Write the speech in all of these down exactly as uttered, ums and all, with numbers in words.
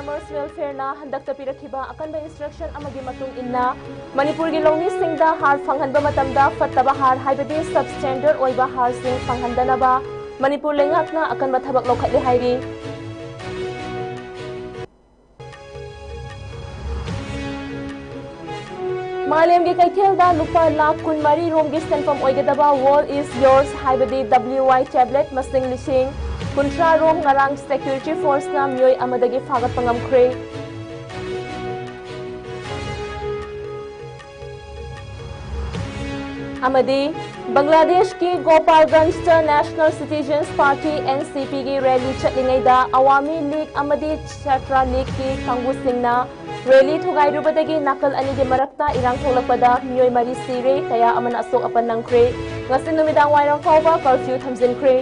Farmers Welfare-ꯅ ꯍꯟꯗꯛꯇ ꯄꯤꯔꯛꯈꯤꯕ ꯑꯀꯟꯕ instruction ꯑꯃꯒꯤ ꯃꯇꯨꯡ ꯏꯟꯅ, ꯃꯅꯤꯄꯨꯔꯒꯤ ꯂꯧꯃꯤꯁꯤꯡꯗ ꯍꯥꯔ ꯐꯪꯍꯟꯕ ꯃꯇꯝꯗ ꯐꯠꯇꯕ ꯍꯥꯔ, ꯍꯥꯏꯕꯗꯤ substandard ꯑꯣꯏꯕ ꯍꯥꯔꯁꯤꯡ ꯐꯪꯍꯟꯗꯅꯕ ꯃꯅꯤꯄꯨꯔ ꯂꯩꯉꯥꯛꯅ ꯑꯀꯟꯕ ꯊꯕꯛ ꯂꯧꯈꯠꯂꯦ ꯍꯥꯏꯔꯤ꯫ ꯃꯥꯂꯦꯝꯒꯤ ꯀꯩꯊꯦꯜꯗ ꯂꯨꯄꯥ ꯂꯥꯈ ꯀꯨꯟꯃꯔꯤ ꯔꯣꯝꯒꯤ ꯁꯦꯟꯐꯝ ꯑꯣꯏꯒꯗꯕ World is Yours, ꯍꯥꯏꯕꯗꯤ W Y tablet ꯃꯁꯤꯡ ꯂꯤꯁꯤꯡ ꯀꯨꯟꯊ꯭ꯔꯥ ꯔꯣꯝ ꯉꯔꯥꯡ security force-ꯅ ꯃꯤꯑꯣꯏ ꯑꯃꯗꯒꯤ ꯐꯥꯒꯠꯄ ꯉꯝꯈ꯭ꯔꯦ꯫ ꯑꯃꯗꯤ ꯕꯪꯒ꯭ꯂꯥꯗꯦꯁꯀꯤ ꯒꯣꯄꯥꯜꯒꯟꯖꯇ National Citizens Party, N C P-ꯒꯤ rally ꯆꯠꯂꯤꯉꯩꯗ ꯑꯋꯥꯃꯤ ꯂꯤꯒ ꯑꯃꯗꯤ ꯁꯥꯇ꯭ꯔ ꯂꯤꯒꯀꯤ ꯀꯥꯡꯕꯨꯁꯤꯡꯅ rally ꯊꯨꯒꯥꯏꯔꯨꯕꯗꯒꯤ ꯅꯥꯀꯜ ꯑꯅꯤꯒꯤ ꯃꯔꯛꯇ ꯏꯔꯥꯡ ꯊꯣꯛꯂꯛꯄꯗ ꯃꯤꯑꯣꯏ ꯃꯔꯤ ꯁꯤꯔꯦ, ꯀꯌꯥ ꯑꯃꯅ ꯑꯁꯣꯛ ꯑꯄꯟ ꯅꯪꯈ꯭ꯔꯦ꯫ ꯉꯁꯤ ꯅꯨꯃꯤꯗꯥꯡ ꯋꯥꯏꯔꯝ ꯐꯥꯎꯕ curfew ꯊꯝꯖꯤꯟꯈ꯭ꯔꯦ꯫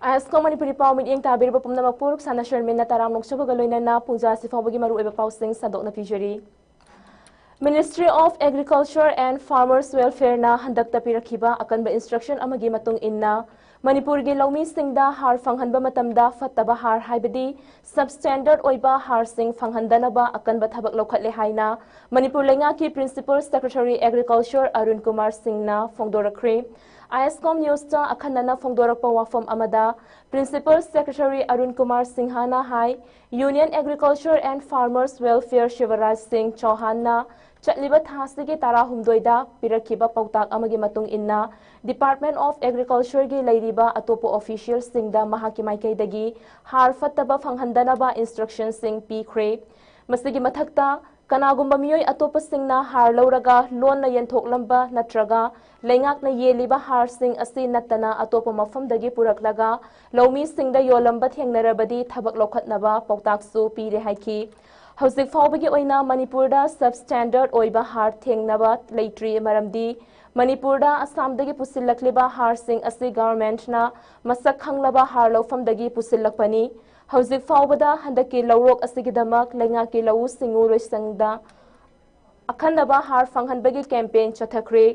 ꯑꯥꯏ ꯑꯦꯁ ꯀꯣ ꯃꯅꯤꯄꯨꯔꯤ ꯄꯥꯎ ꯃꯤꯠꯌꯦꯡ ꯇꯥꯕꯤꯔꯤꯕ ꯄꯨꯝꯅꯃꯛꯄꯨ ꯔꯨꯛꯁꯥꯅ ꯁꯔꯃꯤꯟꯅ ꯇꯔꯥꯝꯅ ꯑꯣꯛꯆꯕꯒ ꯂꯣꯏꯅꯅ ꯄꯨꯡꯖꯥ ꯑꯁꯤ ꯐꯥꯎꯕꯒꯤ ꯃꯔꯨꯑꯣꯏꯕ ꯄꯥꯎꯁꯤꯡ ꯁꯟꯗꯣꯛꯅ ꯄꯤꯖꯔꯤ꯫ Ministry of Agriculture and Farmers Welfare-ꯅ ꯍꯟꯗꯛꯇ ꯄꯤꯔꯛꯈꯤꯕ ꯑꯀꯟꯕ instruction ꯑꯃꯒꯤ ꯃꯇꯨꯡ ꯏꯟꯅ, ꯃꯅꯤꯄꯨꯔꯒꯤ ꯂꯧꯃꯤꯁꯤꯡꯗ ꯍꯥꯔ ꯐꯪꯍꯟꯕ ꯃꯇꯝꯗ ꯐꯠꯇꯕ ꯍꯥꯔ, ꯍꯥꯏꯕꯗꯤ substandard ꯑꯣꯏꯕ ꯍꯥꯔꯁꯤꯡ ꯐꯪꯍꯟꯗꯅꯕ ꯑꯀꯟꯕ ꯊꯕꯛ ꯂꯧꯈꯠꯂꯦ ꯍꯥꯏꯅ ꯃꯅꯤꯄꯨꯔ ꯂꯩꯉꯥꯛꯀꯤ Principal Secretary Agriculture Arun Kumar ꯁꯤꯡꯅ ꯐꯣꯡꯗꯣꯔꯛꯈ꯭ꯔꯦ꯫ ꯑꯥꯏ ꯑꯦꯁ ꯀꯣꯝ ꯅ꯭ꯌꯨꯁꯇ ꯑꯈꯟꯅꯅ ꯐꯣꯡꯗꯣꯔꯛꯄ ꯋꯥꯐꯝ ꯑꯃꯗ, Principal Secretary ꯑꯔꯨꯟ ꯀꯨꯃꯥꯔ ꯁꯤꯡꯍꯅ ꯍꯥꯏ, Union Agriculture and Farmers Welfare Shivraj ꯁꯤꯡ ꯆꯧꯍꯥꯟꯅ ꯆꯠꯂꯤꯕ ꯊꯥ ꯑꯁꯤꯒꯤ ꯇꯔꯥꯍꯨꯝꯗꯣꯏꯗ ꯄꯤꯔꯛꯈꯤꯕ ꯄꯥꯎꯇꯥꯛ ꯑꯃꯒꯤ ꯃꯇꯨꯡ ꯏꯟꯅ, Department of Agriculture-ꯒꯤ ꯂꯩꯔꯤꯕ ꯑꯇꯣꯞꯄ official-ꯁꯤꯡꯗ ꯃꯍꯥꯛꯀꯤ ꯃꯥꯏꯀꯩꯗꯒꯤ ꯍꯥꯔ ꯐꯠꯇꯕ ꯐꯪꯍꯟꯗꯅꯕ instruction-ꯁꯤꯡ ꯄꯤꯈ꯭ꯔꯦ꯫ ꯃꯁꯤꯒꯤ ꯃꯊꯛꯇ, ꯀꯅꯥꯒꯨꯝꯕ ꯃꯤꯑꯣꯏ ꯑꯇꯣꯞꯄꯁꯤꯡꯅ ꯍꯥꯔ ꯂꯧꯔꯒ ꯂꯣꯟꯅ ꯌꯦꯟꯊꯣꯛꯂꯝꯕ ꯅꯠꯇ꯭ꯔꯒ ꯂꯩꯉꯥꯛꯅ ꯌꯦꯜꯂꯤꯕ ꯍꯥꯔꯁꯤꯡ ꯑꯁꯤ ꯅꯠꯇꯅ ꯑꯇꯣꯞꯄ ꯃꯐꯝꯗꯒꯤ ꯄꯨꯔꯛꯂꯒ ꯂꯧꯃꯤꯁꯤꯡꯗ ꯌꯣꯜꯂꯝꯕ ꯊꯦꯡꯅꯔꯕꯗꯤ ꯊꯕꯛ ꯂꯧꯈꯠꯅꯕ ꯄꯥꯎꯇꯥꯛꯁꯨ ꯄꯤꯔꯦ ꯍꯥꯏꯈꯤ꯫ ꯍꯧꯖꯤꯛ ꯐꯥꯎꯕꯒꯤ ꯑꯣꯏꯅ ꯃꯅꯤꯄꯨꯔꯗ substandard ꯑꯣꯏꯕ ꯍꯥꯔ ꯊꯦꯡꯅꯕ ꯂꯩꯇ꯭ꯔꯤ, ꯃꯔꯝꯗꯤ ꯃꯅꯤꯄꯨꯔꯗ ꯑꯁꯥꯝꯗꯒꯤ ꯄꯨꯁꯤꯜꯂꯛꯂꯤꯕ ꯍꯥꯔꯁꯤꯡ ꯑꯁꯤ government-ꯅ ꯃꯁꯛ ꯈꯪꯂꯕ ꯍꯥꯔ ꯂꯧꯐꯝꯗꯒꯤ ꯄꯨꯁꯤꯜꯂꯛꯄꯅꯤ꯫ ꯍꯧꯖꯤꯛ ꯐꯥꯎꯕꯗ ꯍꯟꯗꯛꯀꯤ ꯂꯧꯔꯣꯛ ꯑꯁꯤꯒꯤꯗꯃꯛ ꯂꯩꯉꯥꯛꯀꯤ ꯂꯧꯎ ꯁꯤꯡꯎ ꯂꯣꯏꯁꯪꯗ ꯑꯈꯟꯅꯕ ꯍꯥꯔ ꯐꯪꯍꯟꯕꯒꯤ ꯀꯦꯝꯄꯦꯟ ꯆꯠꯊꯈ꯭ꯔꯦ꯫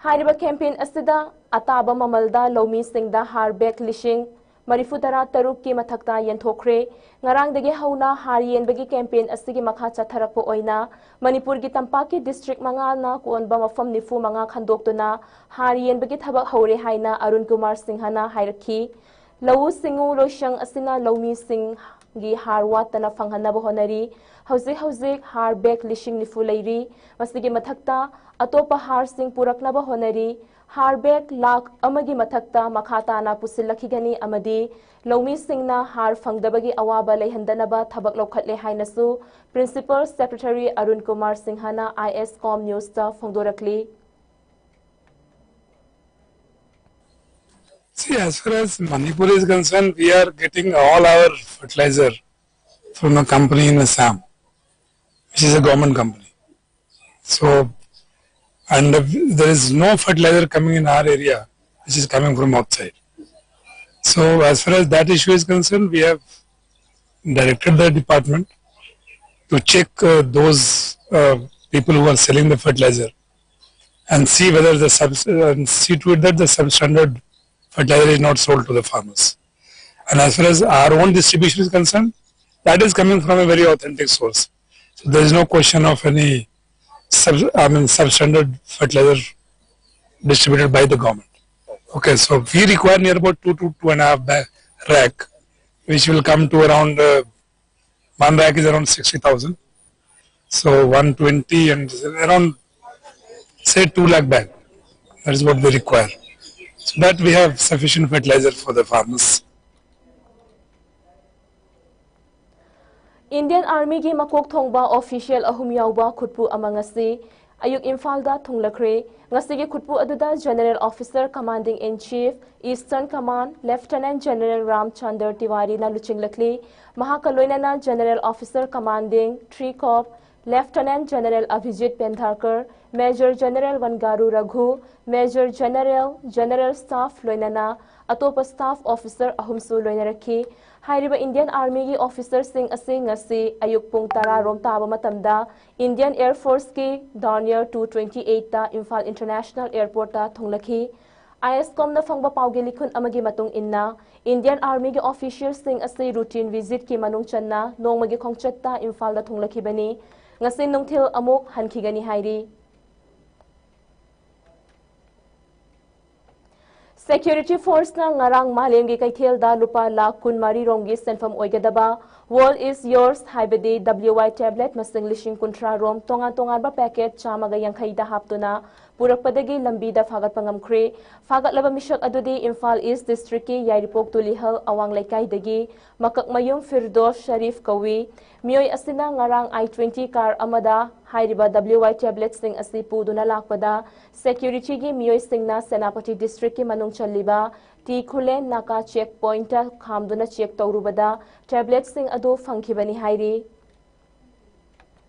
ꯍꯥꯏꯔꯤꯕ ꯀꯦꯝꯄꯦꯟ ꯑꯁꯤꯗ ꯑꯇꯥꯕ ꯃꯃꯜꯗ ꯂꯧꯃꯤꯁꯤꯡꯗ ꯍꯥꯔ ꯕꯦꯒ ꯂꯤꯁꯤꯡ ꯃꯔꯤꯐꯨ ꯇꯔꯥ ꯇꯔꯨꯛꯀꯤ ꯃꯊꯛꯇ ꯌꯦꯟꯊꯣꯛꯈ꯭ꯔꯦ꯫ ꯉꯔꯥꯡꯗꯒꯤ ꯍꯧꯅ ꯍꯥꯔ ꯌꯦꯟꯕꯒꯤ ꯀꯦꯝꯄꯦꯟ ꯑꯁꯤꯒꯤ ꯃꯈꯥ ꯆꯠꯊꯔꯛꯄ ꯑꯣꯏꯅ ꯃꯅꯤꯄꯨꯔꯒꯤ ꯇꯝꯄꯥꯛꯀꯤ ꯗꯤꯁꯇ꯭ꯔꯤꯛ ꯃꯉꯥꯅ ꯀꯣꯟꯕ ꯃꯐꯝ ꯅꯤꯐꯨ ꯃꯉꯥ ꯈꯟꯗꯣꯛꯇꯨꯅ ꯍꯥꯔ ꯌꯦꯟꯕꯒꯤ ꯊꯕꯛ ꯍꯧꯔꯦ ꯍꯥꯏꯅ ꯑꯔꯨꯟ ꯀꯨꯃꯥꯔ ꯁꯤꯡꯍꯅ ꯍꯥꯏꯔꯛꯈꯤ꯫ ꯂꯧꯎ ꯁꯤꯡꯎ ꯂꯣꯏꯁꯪ ꯑꯁꯤꯅ ꯂꯧꯃꯤꯁꯤꯡꯒꯤ ꯍꯥꯔ ꯋꯥꯠꯇꯅ ꯐꯪꯍꯟꯅꯕ ꯍꯣꯠꯅꯔꯤ꯫ ꯍꯧꯖꯤꯛ ꯍꯧꯖꯤꯛ ꯍꯥꯔ ꯕꯦꯒ ꯂꯤꯁꯤꯡ ꯅꯤꯐꯨ ꯂꯩꯔꯤ꯫ ꯃꯁꯤꯒꯤ ꯃꯊꯛꯇ ꯑꯇꯣꯞꯄ ꯍꯥꯔꯁꯤꯡ ꯄꯨꯔꯛꯅꯕ ꯍꯣꯠꯅꯔꯤ꯫ ꯍꯥꯔ ꯕꯦꯒ ꯂꯥꯈ ꯑꯃꯒꯤ ꯃꯊꯛꯇ ꯃꯈꯥ ꯇꯥꯅ ꯄꯨꯁꯤꯜꯂꯛꯈꯤꯒꯅꯤ ꯑꯃꯗꯤ ꯂꯧꯃꯤꯁꯤꯡꯅ ꯍꯥꯔ ꯐꯪꯗꯕꯒꯤ ꯑꯋꯥꯕ ꯂꯩꯍꯟꯗꯅꯕ ꯊꯕꯛ ꯂꯧꯈꯠꯂꯦ ꯍꯥꯏꯅꯁꯨ ꯄ꯭ꯔꯤꯟꯁꯤꯄꯜ ꯁꯦꯀ꯭ꯔꯦꯇꯔꯤ ꯑꯔꯨꯟ ꯀꯨꯃꯥꯔ ꯁꯤꯡꯍꯅ ꯑꯥꯏ ꯑꯦꯁ ꯀꯣꯝ ꯅ꯭ꯌꯨꯁꯇ ꯐꯣꯡꯗꯣꯔꯛꯂꯤ꯫ See, as far as Manipur is concerned, we are getting all our fertilizer from a company in Assam, which is a government company. So, and there is no fertilizer coming in our area which is coming from outside. So, as far as that issue is concerned, we have directed the department to check uh, those uh, people who are selling the fertilizer and see whether the subs- uh, and see to it that the substandard fertilizer is not sold to the farmers. And as far as our own distribution is concerned, that is coming from a very authentic source. So there is no question of any sub- I mean substandard fertilizer distributed by the government. Okay, so we require near about two to two and a half bag rack, which will come to around uh, one rack is around sixty thousand. So one twenty and around say two lakh bag. That is what we require. So that we have sufficient fertilizer for the farmers. Indian Armyꯒꯤ ꯃꯀꯣꯛ ꯊꯣꯡꯕ official ꯑꯍꯨꯝ ꯌꯥꯎꯕ ꯈꯨꯠꯄꯨ ꯑꯃ ꯉꯁꯤ ꯑꯌꯨꯛ ꯏꯝꯐꯥꯜꯗ ꯊꯨꯡꯂꯈ꯭ꯔꯦ꯫ ꯉꯁꯤꯒꯤ ꯈꯨꯠꯄꯨ ꯑꯗꯨꯗ General Officer Commanding in Chief, Eastern Command, Lieutenant General ꯔꯥꯝꯆꯟꯗ꯭ꯔ ꯇꯤꯋꯥꯔꯤꯅ ꯂꯨꯆꯤꯡꯂꯛꯂꯤ꯫ ꯃꯍꯥꯛꯀ ꯂꯣꯏꯅꯅ General Officer Commanding, Three Corps, Lieutenant General Abhijit Pendharkar, Major General Wangaru Raghu, Major General, General Staff ꯂꯣꯏꯅꯅ ꯑꯇꯣꯞꯄ staff officer ꯑꯍꯨꯝꯁꯨ ꯂꯣꯏꯅꯔꯛꯈꯤ꯫ ꯍꯥꯏꯔꯤꯕ Indian Armyꯒꯤ officerꯁꯤꯡ ꯑꯁꯤ ꯉꯁꯤ ꯑꯌꯨꯛ ꯄꯨꯡ ꯇꯔꯥ ꯔꯣꯝ ꯇꯥꯕ ꯃꯇꯝꯗ Indian Air Forceꯀꯤ Dornier two twenty eightꯇ Imphal International Airportꯇ ꯊꯨꯡꯂꯈꯤ꯫ ISCOMꯅ ꯐꯪꯕ ꯄꯥꯎꯒꯤ ꯂꯤꯈꯨꯟ ꯑꯃꯒꯤ ꯃꯇꯨꯡ ꯏꯟꯅ, Indian Armyꯒꯤ officerꯁꯤꯡ ꯑꯁꯤ routine visitꯀꯤ ꯃꯅꯨꯡ ꯆꯟꯅ ꯅꯣꯡꯃꯒꯤ ꯈꯣꯡꯆꯠꯇ ꯏꯝꯐꯥꯜꯗ ꯊꯨꯡꯂꯈꯤꯕꯅꯤ꯫ ꯉꯁꯤ ꯅꯨꯡꯊꯤꯜ ꯑꯃꯨꯛ ꯍꯟꯈꯤꯒꯅꯤ ꯍꯥꯏꯔꯤ꯫ Security Forceꯅ ꯉꯔꯥꯡ ꯃꯥꯂꯦꯝꯒꯤ ꯀꯩꯊꯦꯜꯗ ꯂꯨꯄꯥ ꯂꯥꯈ ꯀꯨꯟꯃꯔꯤ ꯔꯣꯝꯒꯤ ꯁꯦꯟꯐꯝ ꯑꯣꯏꯒꯗꯕ World is Yours ꯍꯥꯏꯕꯗꯤ WY tablet ꯃꯁꯤꯡ ꯂꯤꯁꯤꯡ ꯀꯨꯟꯊ꯭ꯔꯥ ꯔꯣꯝ ꯇꯣꯉꯥꯟ ꯇꯣꯉꯥꯟꯕ packet ꯆꯥꯝꯃꯒ ꯌꯥꯡꯈꯩꯗ ꯍꯥꯞꯇꯨꯅ ꯄꯨꯔꯛꯄꯗꯒꯤ ꯂꯝꯕꯤꯗ ꯐꯥꯒꯠꯄ ꯉꯝꯈ꯭ꯔꯦ꯫ ꯐꯥꯒꯠꯂꯕ ꯃꯤꯁꯛ ꯑꯗꯨꯗꯤ ꯏꯝꯐꯥꯜ East Districtꯀꯤ ꯌꯥꯏꯔꯤꯄꯣꯛ ꯇꯨꯂꯤꯍꯜ ꯑꯋꯥꯡ ꯂꯩꯀꯥꯏꯗꯒꯤ ꯃꯀꯛꯃꯌꯨꯝ ꯐꯤꯔꯗꯣꯁ ꯁꯔꯤꯐ ꯀꯧꯏ꯫ ꯃꯤꯑꯣꯏ ꯑꯁꯤꯅ ꯉꯔꯥꯡ I twenty car ꯑꯃꯗ ꯍꯥꯏꯔꯤꯕ WY tabletꯁꯤꯡ ꯑꯁꯤ ꯄꯨꯗꯨꯅ ꯂꯥꯛꯄꯗ securityꯒꯤ ꯃꯤꯑꯣꯏꯁꯤꯡꯅ ꯁꯦꯅꯥꯄꯇꯤ Districtꯀꯤ ꯃꯅꯨꯡ ꯆꯜꯂꯤꯕ ꯇꯤ ꯈꯨꯂꯦꯟ ꯅꯥꯀꯥ check pointꯇ ꯈꯥꯝꯗꯨꯅ check ꯇꯧꯔꯨꯕꯗ tabletꯁꯤꯡ ꯑꯗꯨ ꯐꯪꯈꯤꯕꯅꯤ ꯍꯥꯏꯔꯤ꯫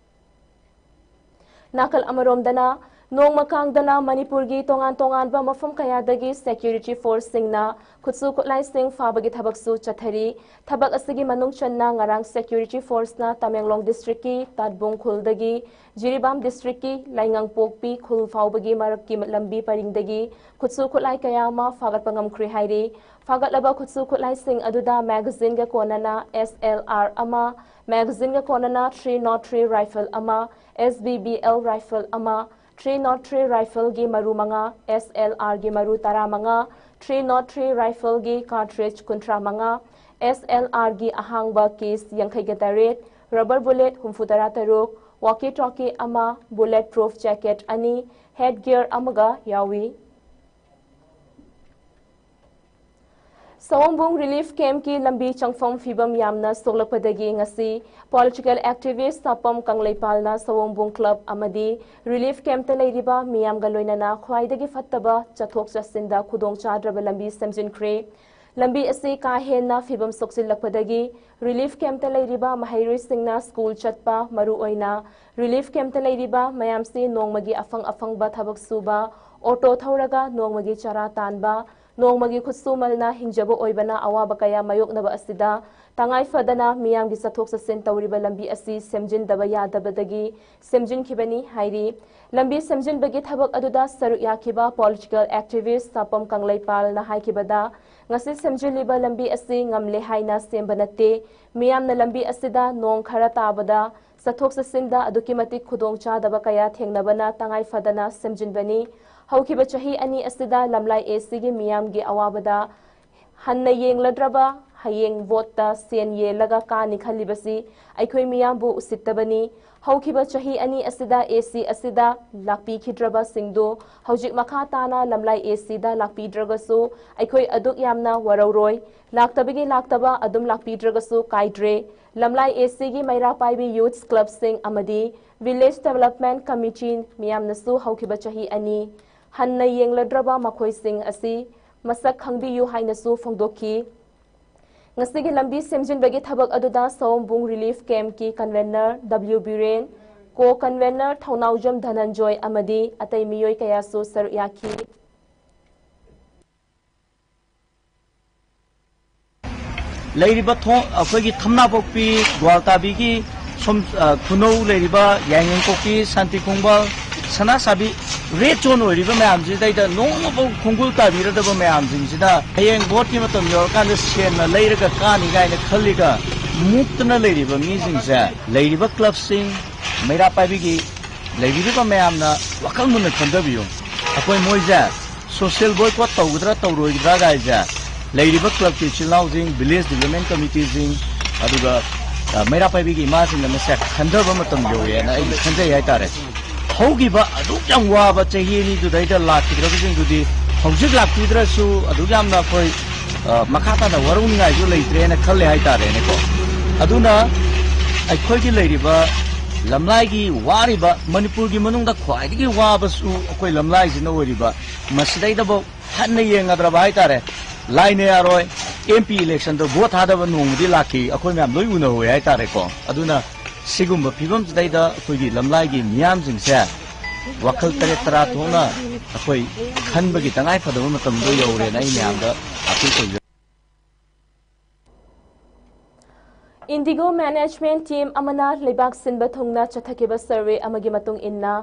ꯅꯥꯀꯜ ꯑꯃꯔꯣꯝꯗꯅ, ꯅꯣꯡꯃ ꯀꯥꯡꯗꯅ ꯃꯅꯤꯄꯨꯔꯒꯤ ꯇꯣꯉꯥꯟ ꯇꯣꯉꯥꯟꯕ ꯃꯐꯝ ꯀꯌꯥꯗꯒꯤ security forceꯁꯤꯡꯅ ꯈꯨꯠꯁꯨ ꯈꯨꯠꯂꯥꯏꯁꯤꯡ ꯐꯥꯕꯒꯤ ꯊꯕꯛꯁꯨ ꯆꯠꯊꯔꯤ꯫ ꯊꯕꯛ ꯑꯁꯤꯒꯤ ꯃꯅꯨꯡ ꯆꯟꯅ ꯉꯔꯥꯡ security forceꯅ ꯇꯃꯦꯡꯂꯣꯡ Districtꯀꯤ ꯇꯥꯠꯕꯨꯡ ꯈꯨꯜꯗꯒꯤ ꯖꯤꯔꯤꯕꯥꯝ Districtꯀꯤ ꯂꯩꯉꯥꯡꯄꯣꯛꯄꯤ ꯈꯨꯜ ꯐꯥꯎꯕꯒꯤ ꯃꯔꯛꯀꯤ ꯂꯝꯕꯤ ꯄꯔꯤꯡꯗꯒꯤ ꯈꯨꯠꯁꯨ ꯈꯨꯠꯂꯥꯏ ꯀꯌꯥ ꯑꯃ ꯐꯥꯒꯠꯄ ꯉꯝꯈ꯭ꯔꯦ ꯍꯥꯏꯔꯤ꯫ ꯐꯥꯒꯠꯂꯕ ꯈꯨꯠꯁꯨ ꯈꯨꯠꯂꯥꯏꯁꯤꯡ ꯑꯗꯨꯗ magazineꯒ ꯀꯣꯟꯅꯅ SLR ꯑꯃ, magazineꯒ ꯀꯣꯟꯅꯅ three nought three rifle ꯑꯃ, SBBL rifle ꯑꯃ, three nought three rifleꯒꯤ ꯃꯔꯨ ꯃꯉꯥ, SLRꯒꯤ ꯃꯔꯨ ꯇꯔꯥꯃꯉꯥ, three nought three rifleꯒꯤ cartridge ꯀꯨꯟꯊ꯭ꯔꯥ ꯃꯉꯥ, SLRꯒꯤ ꯑꯍꯥꯡꯕ case ꯌꯥꯡꯈꯩꯒ ꯇꯔꯦꯠ, rubber bullet ꯍꯨꯝꯐꯨ ꯇꯔꯥ ꯇꯔꯨꯛ, walkie talkie ꯑꯃ, bullet proof jacket ꯑꯅꯤ, head gear ꯑꯃꯒ ꯌꯥꯎꯏ꯫ ꯁꯑꯣꯝꯕꯨꯡ relief campꯀꯤ ꯂꯝꯕꯤ ꯆꯪꯐꯝ ꯐꯤꯕꯝ ꯌꯥꯝꯅ ꯁꯣꯛꯂꯛꯄꯗꯒꯤ ꯉꯁꯤ political activist ꯁꯥꯄꯝ ꯀꯪꯂꯩꯄꯥꯜꯅ ꯁꯑꯣꯝꯕꯨꯡ club ꯑꯃꯗꯤ relief campꯇ ꯂꯩꯔꯤꯕ ꯃꯤꯌꯥꯝꯒ ꯂꯣꯏꯅꯅ ꯈ꯭ꯋꯥꯏꯗꯒꯤ ꯐꯠꯇꯕ ꯆꯠꯊꯣꯛ ꯆꯠꯁꯤꯟꯗ ꯈꯨꯗꯣꯡꯆꯥꯗ꯭ꯔꯕ ꯂꯝꯕꯤ ꯁꯦꯝꯖꯤꯟꯈ꯭ꯔꯦ꯫ ꯂꯝꯕꯤ ꯑꯁꯤ ꯀꯥ ꯍꯦꯟꯅ ꯐꯤꯕꯝ ꯁꯣꯛꯆꯤꯜꯂꯛꯄꯗꯒꯤ relief campꯇ ꯂꯩꯔꯤꯕ ꯃꯍꯩꯔꯣꯏꯁꯤꯡꯅ school ꯆꯠꯄ, ꯃꯔꯨꯑꯣꯏꯅ relief campꯇ ꯂꯩꯔꯤꯕ ꯃꯌꯥꯝꯁꯤ ꯅꯣꯡꯃꯒꯤ ꯑꯐꯪ ꯑꯐꯪꯕ ꯊꯕꯛ ꯁꯨꯕ, auto ꯊꯧꯔꯒ ꯅꯣꯡꯃꯒꯤ ꯆꯔꯥ ꯇꯥꯟꯕ, ꯅꯣꯡꯃꯒꯤ ꯈꯨꯠꯁꯨꯃꯜꯅ ꯍꯤꯡꯖꯕ ꯑꯣꯏꯕꯅ ꯑꯋꯥꯕ ꯀꯌꯥ ꯃꯥꯌꯣꯛꯅꯕ ꯑꯁꯤꯗ ꯇꯉꯥꯏ ꯐꯗꯅ ꯃꯤꯌꯥꯝꯒꯤ ꯆꯠꯊꯣꯛ ꯆꯠꯁꯤꯟ ꯇꯧꯔꯤꯕ ꯂꯝꯕꯤ ꯑꯁꯤ ꯁꯦꯝꯖꯤꯟꯗꯕ ꯌꯥꯗꯕꯗꯒꯤ ꯁꯦꯝꯖꯤꯟꯈꯤꯕꯅꯤ ꯍꯥꯏꯔꯤ꯫ ꯂꯝꯕꯤ ꯁꯦꯝꯖꯤꯟꯕꯒꯤ ꯊꯕꯛ ꯑꯗꯨꯗ ꯁꯔꯨꯛ ꯌꯥꯈꯤꯕ political activist ꯁꯥꯄꯝ ꯀꯪꯂꯩꯄꯥꯜꯅ ꯍꯥꯏꯈꯤꯕꯗ, ꯉꯁꯤ ꯁꯦꯝꯖꯤꯜꯂꯤꯕ ꯂꯝꯕꯤ ꯑꯁꯤ ꯉꯝꯂꯦ ꯍꯥꯏꯅ ꯁꯦꯝꯕ ꯅꯠꯇꯦ꯫ ꯃꯤꯌꯥꯝꯅ ꯂꯝꯕꯤ ꯑꯁꯤꯗ ꯅꯣꯡ ꯈꯔ ꯇꯥꯕꯗ ꯆꯠꯊꯣꯛ ꯆꯠꯁꯤꯟꯗ ꯑꯗꯨꯛꯀꯤ ꯃꯇꯤꯛ ꯈꯨꯗꯣꯡꯆꯥꯗꯕ ꯀꯌꯥ ꯊꯦꯡꯅꯕꯅ ꯇꯉꯥꯏ ꯐꯗꯅ ꯁꯦꯝꯖꯤꯟꯕꯅꯤ꯫ ꯍꯧꯈꯤꯕ ꯆꯍꯤ ꯑꯅꯤ ꯑꯁꯤꯗ ꯂꯝꯂꯥꯏ ꯑꯦꯁꯤꯒꯤ ꯃꯤꯌꯥꯝꯒꯤ ꯑꯋꯥꯕꯗ ꯍꯟꯅ ꯌꯦꯡꯂꯗ꯭ꯔꯕ, ꯍꯌꯦꯡ ꯚꯣꯠꯇ ꯁꯦꯟ ꯌꯦꯜꯂꯒ ꯀꯥꯅꯤ ꯈꯜꯂꯤꯕꯁꯤ ꯑꯩꯈꯣꯏ ꯃꯤꯌꯥꯝꯕꯨ ꯎꯁꯤꯠꯇꯕꯅꯤ꯫ ꯍꯧꯈꯤꯕ ꯆꯍꯤ ꯑꯅꯤ ꯑꯁꯤꯗ ꯑꯦꯁꯤ ꯑꯁꯤꯗ ꯂꯥꯛꯄꯤꯈꯤꯗ꯭ꯔꯕꯁꯤꯡꯗꯨ ꯍꯧꯖꯤꯛ ꯃꯈꯥ ꯇꯥꯅ ꯂꯝꯂꯥꯏ ꯑꯦꯁꯤꯗ ꯂꯥꯛꯄꯤꯗ꯭ꯔꯒꯁꯨ ꯑꯩꯈꯣꯏ ꯑꯗꯨꯛ ꯌꯥꯝꯅ ꯋꯥꯔꯧꯔꯣꯏ꯫ ꯂꯥꯛꯇꯕꯒꯤ ꯂꯥꯛꯇꯕ ꯑꯗꯨꯝ ꯂꯥꯛꯄꯤꯗ꯭ꯔꯒꯁꯨ ꯀꯥꯏꯗ꯭ꯔꯦ꯫ ꯂꯝꯂꯥꯏ ꯑꯦꯁꯤꯒꯤ ꯃꯩꯔꯥ ꯄꯥꯏꯕꯤ ꯌꯨꯊ ꯀ꯭ꯂꯕꯁꯤꯡ ꯑꯃꯗꯤ ꯚꯤꯂꯦꯖ ꯗꯦꯕꯂꯞꯃꯦꯟ ꯀꯃꯤꯇꯤ ꯃꯤꯌꯥꯝꯅꯁꯨ ꯍꯧꯈꯤꯕ ꯆꯍꯤ ꯑꯅꯤ ꯍꯟꯅ ꯌꯦꯡꯂꯗ꯭ꯔꯕ ꯃꯈꯣꯏꯁꯤꯡ ꯑꯁꯤ ꯃꯁꯛ ꯈꯪꯕꯤꯌꯨ ꯍꯥꯏꯅꯁꯨ ꯐꯣꯡꯗꯣꯛꯈꯤ꯫ ꯉꯁꯤꯒꯤ ꯂꯝꯕꯤ ꯁꯦꯝꯖꯤꯟꯕꯒꯤ ꯊꯕꯛ ꯑꯗꯨꯗ ꯁꯑꯣꯝꯕꯨꯡ ꯔꯤꯂꯤꯐ ꯀꯦꯝꯞꯀꯤ ꯀꯟꯚꯦꯅꯔ ꯗꯕ꯭ꯂꯤꯎ ꯕꯤꯔꯦꯟ, ꯀꯣ ꯀꯟꯚꯦꯅꯔ ꯊꯧꯅꯥꯎꯖꯝ ꯙꯅꯟꯖꯣꯏ ꯑꯃꯗꯤ ꯑꯇꯩ ꯃꯤꯑꯣꯏ ꯀꯌꯥꯁꯨ ꯁꯔꯨꯛ ꯌꯥꯈꯤ꯫ ꯂꯩꯔꯤꯕ ꯊꯣꯡ, ꯑꯩꯈꯣꯏꯒꯤ ꯊꯝꯅꯥꯄꯣꯛꯄꯤ, ꯒ꯭ꯋꯥꯜꯇꯥꯕꯤꯒꯤ ꯁꯣꯝ, ꯑ, ꯈꯨꯅꯧ ꯂꯩꯔꯤꯕ ꯌꯥꯏꯉꯪꯄꯣꯛꯄꯤ, ꯁꯥꯟꯇꯤ ꯈꯣꯡꯕꯥꯜ, ꯁꯅꯥꯁꯥꯕꯤ, ꯔꯦꯗ ꯖꯣꯟ ꯑꯣꯏꯔꯤꯕ ꯃꯌꯥꯝꯁꯤꯗꯩꯗ ꯅꯣꯡꯃꯐꯥꯎ ꯈꯣꯡꯒꯨꯜ ꯇꯥꯕꯤꯔꯗꯕ ꯃꯌꯥꯝꯁꯤꯡꯁꯤꯗ ꯍꯌꯦꯡ ꯚꯣꯠꯀꯤ ꯃꯇꯝ ꯌꯧꯔꯀꯥꯟꯗ ꯁꯦꯟꯅ ꯂꯩꯔꯒ ꯀꯥꯅꯤ ꯀꯥꯏꯅ ꯈꯜꯂꯤꯒ ꯃꯨꯛꯇꯅ ꯂꯩꯔꯤꯕ ꯃꯤꯁꯤꯡꯁꯦ, ꯂꯩꯔꯤꯕ ꯀ꯭ꯂꯕꯁꯤꯡ, ꯃꯩꯔꯥ ꯄꯥꯏꯕꯤꯒꯤ ꯂꯩꯕꯤꯔꯤꯕ ꯃꯌꯥꯝꯅ ꯋꯥꯈꯜ ꯃꯨꯟꯅ ꯈꯟꯊꯕꯤꯌꯨ꯫ ꯑꯩꯈꯣꯏ ꯃꯣꯏꯁꯦ ꯁꯣꯁꯤꯌꯦꯜ ꯕꯣꯏꯀꯣꯠ ꯇꯧꯒꯗ꯭ꯔꯥ ꯇꯧꯔꯣꯏꯒꯗ꯭ꯔꯥ ꯀꯥꯏꯁꯦ ꯂꯩꯔꯤꯕ ꯀ꯭ꯂꯕꯀꯤ ꯏꯆꯤꯜ ꯏꯅꯥꯎꯁꯤꯡ, ꯚꯤꯂꯦꯖ ꯗꯤꯕꯂꯞꯃꯦꯟ ꯀꯃꯤꯇꯤꯁꯤꯡ, ꯑꯗꯨꯒ, ꯑ, ꯃꯩꯔꯥ ꯄꯥꯏꯕꯤꯒꯤ ꯏꯃꯥꯁꯤꯡꯅ ꯃꯁꯦ ꯈꯟꯊꯕ ꯃꯇꯝ ꯌꯧꯔꯦꯅ ꯑꯩ ꯈꯟꯖꯩ ꯍꯥꯏꯇꯥꯔꯦ꯫ ꯍꯧꯈꯤꯕ ꯑꯗꯨꯛ ꯌꯥꯝ ꯋꯥꯕ ꯆꯍꯤ ꯑꯅꯤꯗꯨꯗꯩꯗ ꯂꯥꯛꯈꯤꯗ꯭ꯔꯕꯁꯤꯡꯗꯨꯗꯤ ꯍꯧꯖꯤꯛ ꯂꯥꯛꯄꯤꯗ꯭ꯔꯁꯨ ꯑꯗꯨꯛ ꯌꯥꯝꯅ ꯑꯩꯈꯣꯏ, ꯑ, ꯃꯈꯥ ꯇꯥꯅ ꯋꯥꯔꯧꯅꯤꯡꯉꯥꯏꯁꯨ ꯂꯩꯇ꯭ꯔꯦꯅ ꯈꯜꯂꯦ ꯍꯥꯏꯇꯥꯔꯦꯅꯦꯀꯣ꯫ ꯑꯗꯨꯅ ꯑꯩꯈꯣꯏꯒꯤ ꯂꯩꯔꯤꯕ ꯂꯝꯂꯥꯏꯒꯤ ꯋꯥꯔꯤꯕ ꯃꯅꯤꯄꯨꯔꯒꯤ ꯃꯅꯨꯡꯗ ꯈ꯭ꯋꯥꯏꯗꯒꯤ ꯋꯥꯕꯁꯨ ꯑꯩꯈꯣꯏ ꯂꯝꯂꯥꯏꯁꯤꯅ ꯑꯣꯏꯔꯤꯕ, ꯃꯁꯤꯗꯩꯗꯐꯥꯎ ꯍꯟꯅ ꯌꯦꯡꯒꯗ꯭ꯔꯕ ꯍꯥꯏꯇꯥꯔꯦ꯫ ꯂꯥꯏꯅ ꯌꯥꯔꯣꯏ, ꯑꯦꯝ ꯄꯤ ꯏꯂꯦꯛꯁꯟꯗ ꯚꯣꯠ ꯊꯥꯗꯕ ꯅꯣꯡꯃꯗꯤ ꯂꯥꯛꯈꯤ, ꯑꯩꯈꯣꯏ ꯃꯌꯥꯝ ꯂꯣꯏ ꯎꯅꯍꯧꯋꯦ ꯍꯥꯏꯇꯥꯔꯦꯀꯣ꯫ ꯑꯗꯨꯅ ꯁꯤꯒꯨꯝꯕ ꯐꯤꯕꯝꯁꯤꯗꯩꯗ ꯑꯩꯈꯣꯏꯒꯤ ꯂꯝꯂꯥꯏꯒꯤ ꯃꯤꯌꯥꯝꯁꯤꯡꯁꯦ ꯋꯥꯈꯜ ꯇꯔꯦꯠ ꯇꯔꯥ ꯊꯣꯛꯅ ꯑꯩꯈꯣꯏ ꯈꯟꯕꯒꯤ ꯇꯉꯥꯏ ꯐꯗꯕ ꯃꯇꯝꯗꯣ ꯌꯧꯔꯦꯅ ꯑꯩ ꯃꯌꯥꯝꯗ ꯑꯥꯄꯤꯜ ꯇꯧꯖꯔꯤ꯫ Indigo Management Team ꯑꯃꯅ ꯂꯩꯕꯥꯛ ꯁꯤꯟꯕ ꯊꯨꯡꯅ ꯆꯠꯊꯈꯤꯕ ꯁꯔꯚꯦ ꯑꯃꯒꯤ ꯃꯇꯨꯡ ꯏꯟꯅ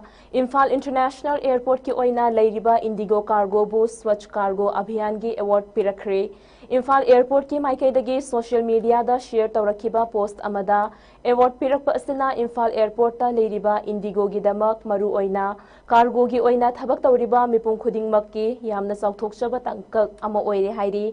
ꯏꯝꯐꯥꯜ ꯏꯟꯇꯔꯅꯦꯁꯅꯦꯜ ꯑꯦꯌꯔꯄꯣꯔꯠꯀꯤ ꯑꯣꯏꯅ ꯂꯩꯔꯤꯕ ꯏꯟꯗꯤꯒꯣ ꯀꯥꯔꯒꯣꯕꯨ ꯁ꯭ꯋꯆ ꯀꯥꯔꯒꯣ ꯑꯚꯤꯌꯥꯟꯒꯤ ꯑꯦꯋꯥꯔꯗ ꯄꯤꯔꯛꯈ꯭ꯔꯦ꯫ ꯏꯝꯐꯥꯜ ꯑꯦꯌꯔꯄꯣꯔꯠꯀꯤ ꯃꯥꯏꯀꯩꯗꯒꯤ ꯁꯣꯁꯤꯌꯦꯜ ꯃꯤꯗꯤꯌꯥꯗ ꯁꯤꯌꯔ ꯇꯧꯔꯛꯈꯤꯕ ꯄꯣꯁꯠ ꯑꯃꯗ ꯑꯦꯋꯥꯔꯗ ꯄꯤꯔꯛꯄ ꯑꯁꯤꯅ ꯏꯝꯐꯥꯜ ꯑꯦꯌꯔꯄꯣꯔꯠꯇ ꯂꯩꯔꯤꯕ ꯏꯟꯗꯤꯒꯣꯒꯤꯗꯃꯛ ꯃꯔꯨꯑꯣꯏꯅ ꯀꯥꯔꯒꯣꯒꯤ ꯑꯣꯏꯅ ꯊꯕꯛ ꯇꯧꯔꯤꯕ ꯃꯤꯄꯨꯝ ꯈꯨꯗꯤꯡꯃꯛꯀꯤ ꯌꯥꯝꯅ ꯆꯥꯎꯊꯣꯛꯆꯕ ꯇꯥꯡꯀꯛ ꯑꯃ ꯑꯣꯏꯔꯦ ꯍꯥꯏꯔꯤ꯫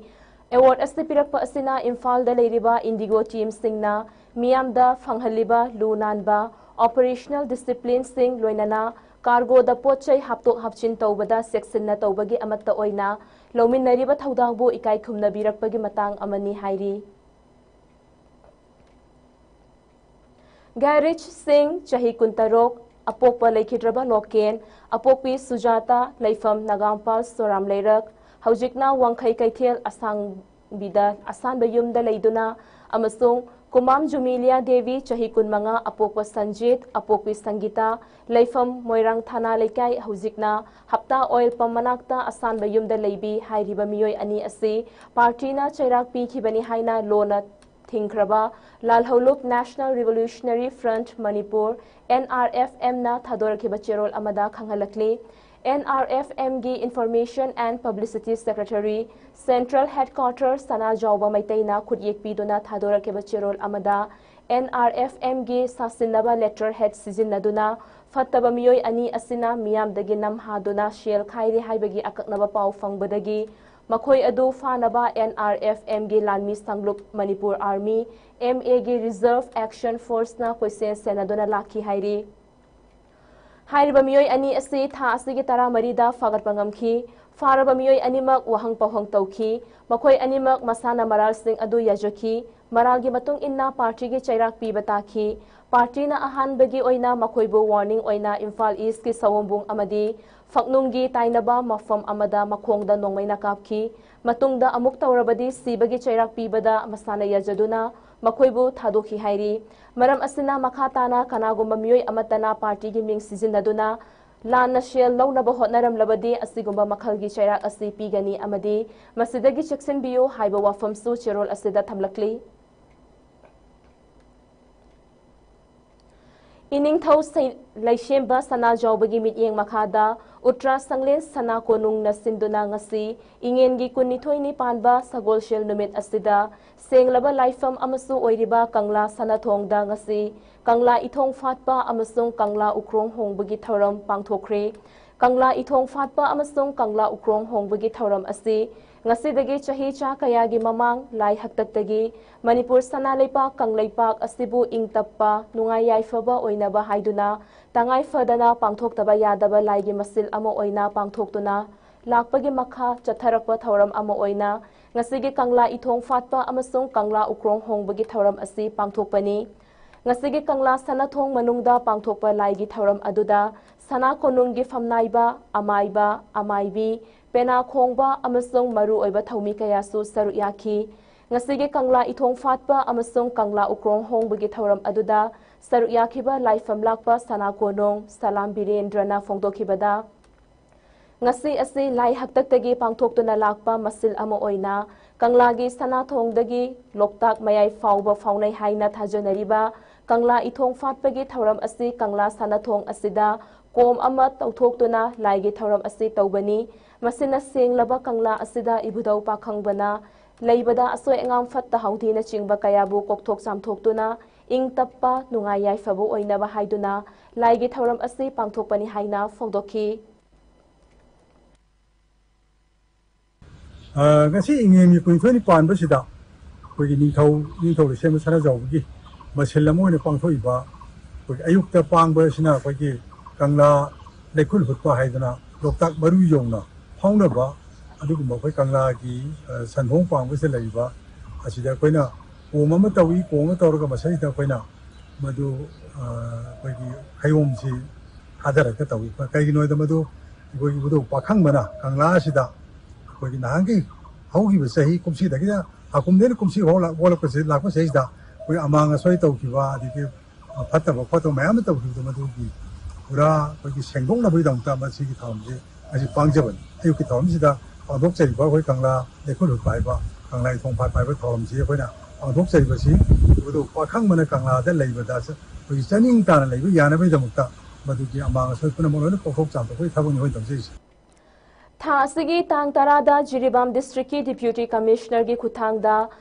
ꯑꯦꯋꯥꯔꯗ ꯑꯁꯤ ꯄꯤꯔꯛꯄ ꯑꯁꯤꯅ ꯏꯝꯐꯥꯜꯗ ꯂꯩꯔꯤꯕ ꯏꯟꯗꯤꯒꯣ ꯇꯤꯝꯁꯤꯡꯅ ꯃꯤꯌꯥꯝꯗ ꯐꯪꯍꯜꯂꯤꯕ ꯂꯨ ꯅꯥꯟꯕ, ꯑꯣꯄꯔꯦꯁꯅꯦꯜ ꯗꯤꯁꯤꯄ꯭ꯂꯤꯟꯁꯤꯡ, ꯂꯣꯏꯅꯅ ꯀꯥꯔꯒꯣꯗ ꯄꯣꯠ ꯆꯩ ꯍꯥꯞꯇꯣꯛ ꯍꯥꯞꯆꯤꯟ ꯇꯧꯕꯗ ꯆꯦꯛꯁꯤꯟꯅ ꯇꯧꯕꯒꯤ ꯑꯃꯠꯇ ꯑꯣꯏꯅ ꯂꯧꯃꯤꯟꯅꯔꯤꯕ ꯊꯧꯗꯥꯡꯕꯨ ꯏꯀꯥꯏ ꯈꯨꯝꯅꯕꯤꯔꯛꯄꯒꯤ ꯃꯇꯥꯡ ꯑꯃꯅꯤ ꯍꯥꯏꯔꯤ꯫ ꯒꯥꯏꯔꯤꯆ ꯁꯤꯡ, ꯆꯍꯤ ꯀꯨꯟꯇꯔꯨꯛ, ꯑꯄꯣꯛꯄ ꯂꯩꯈꯤꯗ꯭ꯔꯕ ꯂꯣꯀꯦꯟ, ꯑꯄꯣꯛꯄꯤ ꯁꯨꯖꯥꯇꯥ, ꯂꯩꯐꯝ ꯅꯒꯥꯝꯄꯥꯜ ꯁꯣꯔꯥꯝ ꯂꯩꯔꯛ, ꯍꯧꯖꯤꯛꯅ ꯋꯥꯡꯈꯩ ꯀꯩꯊꯦꯜ ꯑꯁꯥꯡꯕꯤꯗ ꯑꯁꯥꯟꯕ ꯌꯨꯝꯗ ꯂꯩꯗꯨꯅ, ꯑꯃꯁꯨꯡ ꯀꯨꯃꯥꯝ ꯖꯨꯃꯤꯂꯤꯌꯥ ꯗꯦꯕꯤ, ꯆꯍꯤ ꯀꯨꯟꯃꯉꯥ, ꯑꯄꯣꯛꯄ ꯁꯟꯖꯤꯠ, ꯑꯄꯣꯛꯄꯤ ꯁꯪꯒꯤꯇꯥ, ꯂꯩꯐꯝ ꯃꯣꯏꯔꯥꯡ ꯊꯥꯅꯥ ꯂꯩꯀꯥꯏ, ꯍꯧꯖꯤꯛꯅ ꯍꯞꯇꯥ ꯑꯣꯏꯜ ꯄꯝ ꯃꯅꯥꯛꯇ ꯑꯁꯥꯟꯕ ꯌꯨꯝꯗ ꯂꯩꯕꯤ ꯍꯥꯏꯔꯤꯕ ꯃꯤꯑꯣꯏ ꯑꯅꯤ ꯑꯁꯤ ꯄꯥꯔꯇꯤꯅ ꯆꯩꯔꯥꯛ ꯄꯤꯈꯤꯕꯅꯤ ꯍꯥꯏꯅ ꯂꯣꯅ ꯊꯤꯡꯈ꯭ꯔꯕ ꯂꯥꯜꯍꯧꯂꯨꯞ National Revolutionary Front Manipur, N R F M ꯅ ꯊꯥꯗꯣꯔꯛꯈꯤꯕ ꯆꯦꯔꯣꯜ ꯑꯃꯗ ꯈꯪꯍꯜꯂꯛꯂꯤ꯫ N R F M ꯒꯤ Information and Publicity Secretary, Central Headquarter ꯁꯅꯥꯖꯥꯎꯕ ꯃꯩꯇꯩꯅ ꯈꯨꯠꯌꯦꯛ ꯄꯤꯗꯨꯅ ꯊꯥꯗꯣꯔꯛꯈꯤꯕ ꯆꯦꯔꯣꯜ ꯑꯃꯗ, N R F M ꯒꯤ ꯁꯥꯁꯤꯟꯅꯕ ꯂꯦꯇꯔ ꯍꯦꯗ ꯁꯤꯖꯤꯟꯅꯗꯨꯅ ꯐꯠꯇꯕ ꯃꯤꯑꯣꯏ ꯑꯅꯤ ꯑꯁꯤꯅ ꯃꯤꯌꯥꯝꯗꯒꯤ ꯅꯝꯍꯥꯗꯨꯅ ꯁꯦꯜ ꯈꯥꯏꯔꯤ ꯍꯥꯏꯕꯒꯤ ꯑꯀꯛꯅꯕ ꯄꯥꯎ ꯐꯪꯕꯗꯒꯤ ꯃꯈꯣꯏ ꯑꯗꯨ ꯐꯥꯅꯕ N R F M ꯒꯤ ꯂꯥꯟꯃꯤ ꯁꯪꯂꯨꯞ ꯃꯅꯤꯄꯨꯔ Army, M A ꯒꯤ Reserve Action Force ꯅ ꯀꯣꯏꯁꯦꯟ ꯁꯦꯟꯅꯗꯨꯅ ꯂꯥꯛꯈꯤ ꯍꯥꯏꯔꯤ꯫ ꯍꯥꯏꯔꯤꯕ ꯃꯤꯑꯣꯏ ꯑꯅꯤ ꯑꯁꯤ ꯊꯥ ꯑꯁꯤꯒꯤ ꯇꯔꯥꯃꯔꯤꯗ ꯐꯥꯒꯠꯄ ꯉꯝꯈꯤ꯫ ꯐꯥꯔꯕ ꯃꯤꯑꯣꯏ ꯑꯅꯤꯃꯛ ꯋꯥꯍꯪ ꯄꯥꯎꯍꯪ ꯇꯧꯈꯤ꯫ ꯃꯈꯣꯏ ꯑꯅꯤꯃꯛ ꯃꯁꯥꯅ ꯃꯔꯥꯜꯁꯤꯡ ꯑꯗꯨ ꯌꯥꯖꯈꯤ꯫ ꯃꯔꯥꯜꯒꯤ ꯃꯇꯨꯡ ꯏꯟꯅ ꯄꯥꯔꯇꯤꯒꯤ ꯆꯩꯔꯥꯛ ꯄꯤꯕ ꯇꯥꯈꯤ꯫ ꯄꯥꯔꯇꯤꯅ ꯑꯍꯥꯟꯕꯒꯤ ꯑꯣꯏꯅ ꯃꯈꯣꯏꯕꯨ ꯋꯥꯔꯅꯤꯡ ꯑꯣꯏꯅ ꯏꯝꯐꯥꯜ ꯏꯁꯀꯤ ꯁꯑꯣꯝꯕꯨꯡ ꯑꯃꯗꯤ ꯐꯛꯅꯨꯡꯒꯤ ꯇꯥꯏꯅꯕ ꯃꯐꯝ ꯑꯃꯗ ꯃꯈꯣꯡꯗ ꯅꯣꯡꯃꯩꯅ ꯀꯥꯞꯈꯤ꯫ ꯃꯇꯨꯡꯗ ꯑꯃꯨꯛ ꯇꯧꯔꯕꯗꯤ ꯁꯤꯕꯒꯤ ꯆꯩꯔꯥꯛ ꯄꯤꯕꯗ ꯃꯁꯥꯅ ꯌꯥꯖꯗꯨꯅ ꯃꯈꯣꯏꯕꯨ ꯊꯥꯗꯣꯛꯈꯤ ꯍꯥꯏꯔꯤ꯫ ꯃꯔꯝ ꯑꯁꯤꯅ ꯃꯈꯥ ꯇꯥꯅ ꯀꯅꯥꯒꯨꯝꯕ ꯃꯤꯑꯣꯏ ꯑꯃꯠꯇꯅ ꯄꯥꯔꯇꯤꯒꯤ ꯃꯤꯡ ꯁꯤꯖꯤꯟꯅꯗꯨꯅ ꯂꯥꯟꯅ ꯁꯦꯜ ꯂꯧꯅꯕ ꯍꯣꯠꯅꯔꯝꯂꯕꯗꯤ ꯑꯁꯤꯒꯨꯝꯕ ꯃꯈꯜꯒꯤ ꯆꯩꯔꯥꯛ ꯑꯁꯤ ꯄꯤꯒꯅꯤ ꯑꯃꯗꯤ ꯃꯁꯤꯗꯒꯤ ꯆꯦꯛꯁꯤꯟꯕꯤꯌꯨ ꯍꯥꯏꯕ ꯋꯥꯐꯝꯁꯨ ꯆꯦꯔꯣꯜ ꯑꯁꯤꯗ ꯊꯝꯂꯛꯂꯤ꯫ ꯏꯅꯤꯡꯊꯧ ꯁꯩ-, ꯂꯩꯁꯦꯝꯕ ꯁꯅꯥꯖꯥꯎꯕꯒꯤ ꯃꯤꯠꯌꯦꯡ ꯃꯈꯥꯗ ꯎꯇ꯭ꯔꯥ ꯁꯪꯂꯦꯟ ꯁꯅꯥ ꯀꯣꯅꯨꯡꯅ ꯁꯤꯟꯗꯨꯅ ꯉꯁꯤ ꯏꯉꯦꯟꯒꯤ ꯀꯨꯟꯅꯤꯊꯣꯏꯅꯤ ꯄꯥꯟꯕ ꯁꯒꯣꯜꯁꯦꯜ ꯅꯨꯃꯤꯠ ꯑꯁꯤꯗ ꯁꯦꯡꯂꯕ ꯂꯥꯏꯐꯝ ꯑꯃꯁꯨ ꯑꯣꯏꯔꯤꯕ ꯀꯪꯂꯥ ꯁꯅꯥꯊꯣꯡꯗ ꯉꯁꯤ ꯀꯪꯂꯥ ꯏꯊꯣꯡ ꯐꯥꯠꯄ ꯑꯃꯁꯨꯡ ꯀꯪꯂꯥ ꯎꯈ꯭ꯔꯣꯡ ꯍꯣꯡꯕꯒꯤ ꯊꯧꯔꯝ ꯄꯥꯡꯊꯣꯛꯈ꯭ꯔꯦ꯫ ꯀꯪꯂꯥ ꯏꯊꯣꯡ ꯐꯥꯠꯄ ꯑꯃꯁꯨꯡ ꯀꯪꯂꯥ ꯎꯈ꯭ꯔꯣꯡ ꯍꯣꯡꯕꯒꯤ ꯊꯧꯔꯝ ꯑꯁꯤ ꯉꯁꯤꯗꯒꯤ ꯆꯍꯤ ꯆꯥ ꯀꯌꯥꯒꯤ ꯃꯃꯥꯡ ꯂꯥꯏ ꯍꯥꯛꯇꯛꯇꯒꯤ ꯃꯅꯤꯄꯨꯔ ꯁꯅꯥ ꯂꯩꯄꯥꯛ ꯀꯪꯂꯩꯄꯥꯛ ꯑꯁꯤꯕꯨ ꯏꯪ ꯇꯞꯄ, ꯅꯨꯡꯉꯥꯏ ꯌꯥꯏꯐꯕ ꯑꯣꯏꯅꯕ ꯍꯥꯏꯗꯨꯅ ꯇꯉꯥꯏ ꯐꯗꯅ ꯄꯥꯡꯊꯣꯛꯇꯕ ꯌꯥꯗꯕ ꯂꯥꯏꯒꯤ ꯃꯁꯤꯜ ꯑꯃ ꯑꯣꯏꯅ ꯄꯥꯡꯊꯣꯛꯇꯨꯅ ꯂꯥꯛꯄꯒꯤ ꯃꯈꯥ ꯆꯠꯊꯔꯛꯄ ꯊꯧꯔꯝ ꯑꯃ ꯑꯣꯏꯅ ꯉꯁꯤꯒꯤ ꯀꯪꯂꯥ ꯏꯊꯣꯡ ꯐꯥꯠꯄ ꯑꯃꯁꯨꯡ ꯀꯪꯂꯥ ꯎꯈ꯭ꯔꯣꯡ ꯍꯣꯡꯕꯒꯤ ꯊꯧꯔꯝ ꯑꯁꯤ ꯄꯥꯡꯊꯣꯛꯄꯅꯤ꯫ ꯉꯁꯤꯒꯤ ꯀꯪꯂꯥ ꯁꯅꯥꯊꯣꯡ ꯃꯅꯨꯡꯗ ꯄꯥꯡꯊꯣꯛꯄ ꯂꯥꯏꯒꯤ ꯊꯧꯔꯝ ꯑꯗꯨꯗ ꯁꯅꯥ ꯀꯣꯅꯨꯡꯒꯤ ꯐꯝꯅꯥꯏꯕ, ꯑꯃꯥꯏꯕ, ꯑꯃꯥꯏꯕꯤ, ꯄꯦꯅꯥ ꯈꯣꯡꯕ ꯑꯃꯁꯨꯡ ꯃꯔꯨꯑꯣꯏꯕ ꯊꯧꯃꯤ ꯀꯌꯥꯁꯨ ꯁꯔꯨꯛ ꯌꯥꯈꯤ꯫ ꯉꯁꯤꯒꯤ ꯀꯪꯂꯥ ꯏꯊꯣꯡ ꯐꯥꯠꯄ ꯑꯃꯁꯨꯡ ꯀꯪꯂꯥ ꯎꯈ꯭ꯔꯣꯡ ꯍꯣꯡꯕꯒꯤ ꯊꯧꯔꯝ ꯑꯗꯨꯗ ꯁꯔꯨꯛ ꯌꯥꯈꯤꯕ ꯂꯥꯏꯐꯝ ꯂꯥꯛꯄ ꯁꯅꯥ ꯀꯣꯅꯨꯡ ꯁꯂꯥꯝ ꯕꯤꯔꯦꯟꯗ꯭ꯔꯅ ꯐꯣꯡꯗꯣꯛꯈꯤꯕꯗ, ꯉꯁꯤ ꯑꯁꯤ ꯂꯥꯏ ꯍꯥꯛꯇꯛꯇꯒꯤ ꯄꯥꯡꯊꯣꯛꯇꯨꯅ ꯂꯥꯛꯄ ꯃꯁꯤꯜ ꯑꯃ ꯑꯣꯏꯅ ꯀꯪꯂꯥꯒꯤ ꯁꯅꯥꯊꯣꯡꯗꯒꯤ ꯂꯣꯛꯇꯥꯛ ꯃꯌꯥꯏ ꯐꯥꯎꯕ ꯐꯥꯎꯅꯩ ꯍꯥꯏꯅ ꯊꯥꯖꯅꯔꯤꯕ ꯀꯪꯂꯥ ꯏꯊꯣꯡ ꯐꯥꯠꯄꯒꯤ ꯊꯧꯔꯝ ꯑꯁꯤ ꯀꯪꯂꯥ ꯁꯅꯥꯊꯣꯡ ꯑꯁꯤꯗ ꯀꯣꯝ ꯑꯃ ꯇꯧꯊꯣꯛꯇꯨꯅ ꯂꯥꯏꯒꯤ ꯊꯧꯔꯝ ꯑꯁꯤ ꯇꯧꯕꯅꯤ꯫ ꯃꯁꯤꯅ ꯁꯦꯡꯂꯕ ꯀꯪꯂꯥ ꯑꯁꯤꯗ ꯏꯕꯨꯙꯧ ꯄꯥꯈꯪꯕꯅ ꯂꯩꯕꯗ ꯑꯁꯣꯏ ꯑꯉꯥꯝ ꯐꯠꯇ ꯍꯥꯎꯊꯤꯅꯆꯤꯡꯕ ꯀꯌꯥꯕꯨ ꯀꯣꯛꯊꯣꯛ ꯆꯥꯝꯊꯣꯛꯇꯨꯅ ꯏꯪ ꯇꯞꯄ, ꯅꯨꯡꯉꯥꯏ ꯌꯥꯏꯐꯕ ꯑꯣꯏꯅꯕ ꯍꯥꯏꯗꯨꯅ ꯂꯥꯏꯒꯤ ꯊꯧꯔꯝ ꯑꯁꯤ ꯄꯥꯡꯊꯣꯛꯄꯅꯤ ꯍꯥꯏꯅ ꯐꯣꯡꯗꯣꯛꯈꯤ꯫ ꯑ, ꯉꯁꯤ ꯏꯉꯦꯟꯒꯤ ꯀꯨꯟꯅꯤꯊꯣꯏꯅꯤ ꯄꯥꯟꯕꯁꯤꯗ ꯑꯩꯈꯣꯏꯒꯤ ꯅꯤꯡꯊꯧ, ꯅꯤꯡꯊꯧ ꯂꯩꯁꯦꯝꯕ ꯁꯅꯥꯖꯥꯎꯕꯒꯤ ꯃꯁꯤꯜ ꯑꯃ ꯑꯣꯏꯅ ꯄꯥꯡꯊꯣꯛꯏꯕ ꯑꯩꯈꯣꯏꯒꯤ ꯑꯌꯨꯛꯇ ꯄꯥꯡꯕꯁꯤꯅ ꯑꯩꯈꯣꯏꯒꯤ ꯀꯪꯂꯥ ꯂꯩꯈꯨꯜ ꯍꯨꯠꯄ ꯍꯥꯏꯗꯅ ꯂꯣꯛꯇꯥꯛ ꯃꯔꯨ ꯌꯧꯅ ꯐꯥꯎꯅꯕ ꯑꯗꯨꯒꯨꯝꯕ ꯑꯩꯈꯣꯏ ꯀꯪꯂꯥꯒꯤ, ꯑ, ꯁꯟꯍꯣꯡ ꯄꯥꯡꯕꯁꯤꯗ ꯂꯩꯔꯤꯕ ꯑꯁꯤꯗ ꯑꯩꯈꯣꯏꯅ ꯀꯣꯝ ꯑꯃ ꯇꯧꯏ꯫ ꯀꯣꯝ ꯑꯃ ꯇꯧꯔꯒ ꯃꯁꯤꯗꯩꯗ ꯑꯩꯈꯣꯏꯅ ꯃꯗꯨ, ꯑ, ꯑꯩꯈꯣꯏꯒꯤ ꯍꯩꯑꯣꯝꯁꯤ ꯊꯥꯗꯔꯒ ꯇꯧꯏ꯫ ꯀꯩꯒꯤꯅꯣ ꯍꯥꯏꯗ ꯃꯗꯨ ꯑꯩꯈꯣꯏꯒꯤ ꯏꯕꯨꯙꯧ ꯄꯥꯈꯪꯕꯅ ꯀꯪꯂꯥ ꯑꯁꯤꯗ ꯑꯩꯈꯣꯏꯒꯤ ꯅꯍꯥꯟꯒꯤ ꯍꯧꯈꯤꯕ ꯆꯍꯤ ꯀꯨꯝꯁꯤꯗꯒꯤꯅ ꯍꯥꯀꯨꯝꯗꯩꯅ ꯀꯨꯝꯁꯤ ꯐꯥꯎ ꯂꯥꯛ-, ꯑꯣꯜꯂꯛꯄꯁꯤ, ꯂꯥꯛꯄ ꯆꯍꯤꯁꯤꯗ ꯑꯩꯈꯣꯏ ꯑꯃꯥꯡ ꯑꯁꯣꯏ ꯇꯧꯈꯤꯕ, ꯑꯗꯒꯤ ꯐꯠꯇꯕ ꯈꯣꯠꯇꯕ ꯃꯌꯥꯝ ꯑꯃ ꯇꯧꯈꯤꯕꯗꯣ ꯃꯗꯨꯒꯤ ꯄꯨꯔꯥ ꯑꯩꯈꯣꯏꯒꯤ ꯁꯦꯡꯗꯣꯛꯅꯕꯒꯤꯗꯃꯛꯇ ꯃꯁꯤꯒꯤ ꯊꯧꯔꯝꯁꯤ ꯉꯁꯤ ꯄꯥꯡꯖꯕꯅꯤ꯫ ꯑꯌꯨꯛꯀꯤ ꯊꯧꯔꯝꯁꯤꯗ ꯄꯥꯡꯊꯣꯛꯆꯔꯤꯕ ꯑꯩꯈꯣꯏ ꯀꯪꯂꯥ ꯂꯩꯈꯨꯜ ꯍꯨꯠꯄ ꯍꯥꯏꯕ ꯀꯪꯂꯥ ꯏꯊꯣꯡ ꯐꯥꯠꯄ ꯍꯥꯏꯕ ꯊꯧꯔꯝꯁꯤ ꯑꯩꯈꯣꯏꯅ ꯄꯥꯡꯊꯣꯛꯆꯔꯤꯕꯁꯤ ꯃꯗꯨ ꯄꯥꯈꯪꯕꯅ ꯀꯪꯂꯥꯗ ꯂꯩꯕꯗ ꯑꯩꯈꯣꯏꯒꯤ ꯆꯥꯅꯤꯡ ꯇꯥꯅ ꯂꯩꯕ ꯌꯥꯅꯕꯒꯤꯗꯃꯛꯇ ꯃꯗꯨꯒꯤ ꯑꯃꯥꯡ ꯑꯁꯣꯏ ꯄꯨꯝꯅꯃꯛ ꯂꯣꯏꯅ ꯀꯣꯛꯊꯣꯛ ꯆꯥꯝꯊꯣꯛꯄꯒꯤ ꯊꯕꯛꯅꯤ ꯑꯩꯈꯣꯏꯅ ꯇꯧꯖꯔꯤꯁꯤ꯫ ꯊꯥ ꯑꯁꯤꯒꯤ ꯇꯥꯡ ꯇꯔꯥꯗ ꯖꯤꯔꯤꯕꯥꯝ ꯗꯤꯁꯇ꯭ꯔꯤꯛꯀꯤ ꯗꯤꯄ꯭ꯌꯨꯇꯤ ꯀꯃꯤꯁꯅꯔꯒꯤ ꯈꯨꯠꯊꯥꯡꯗ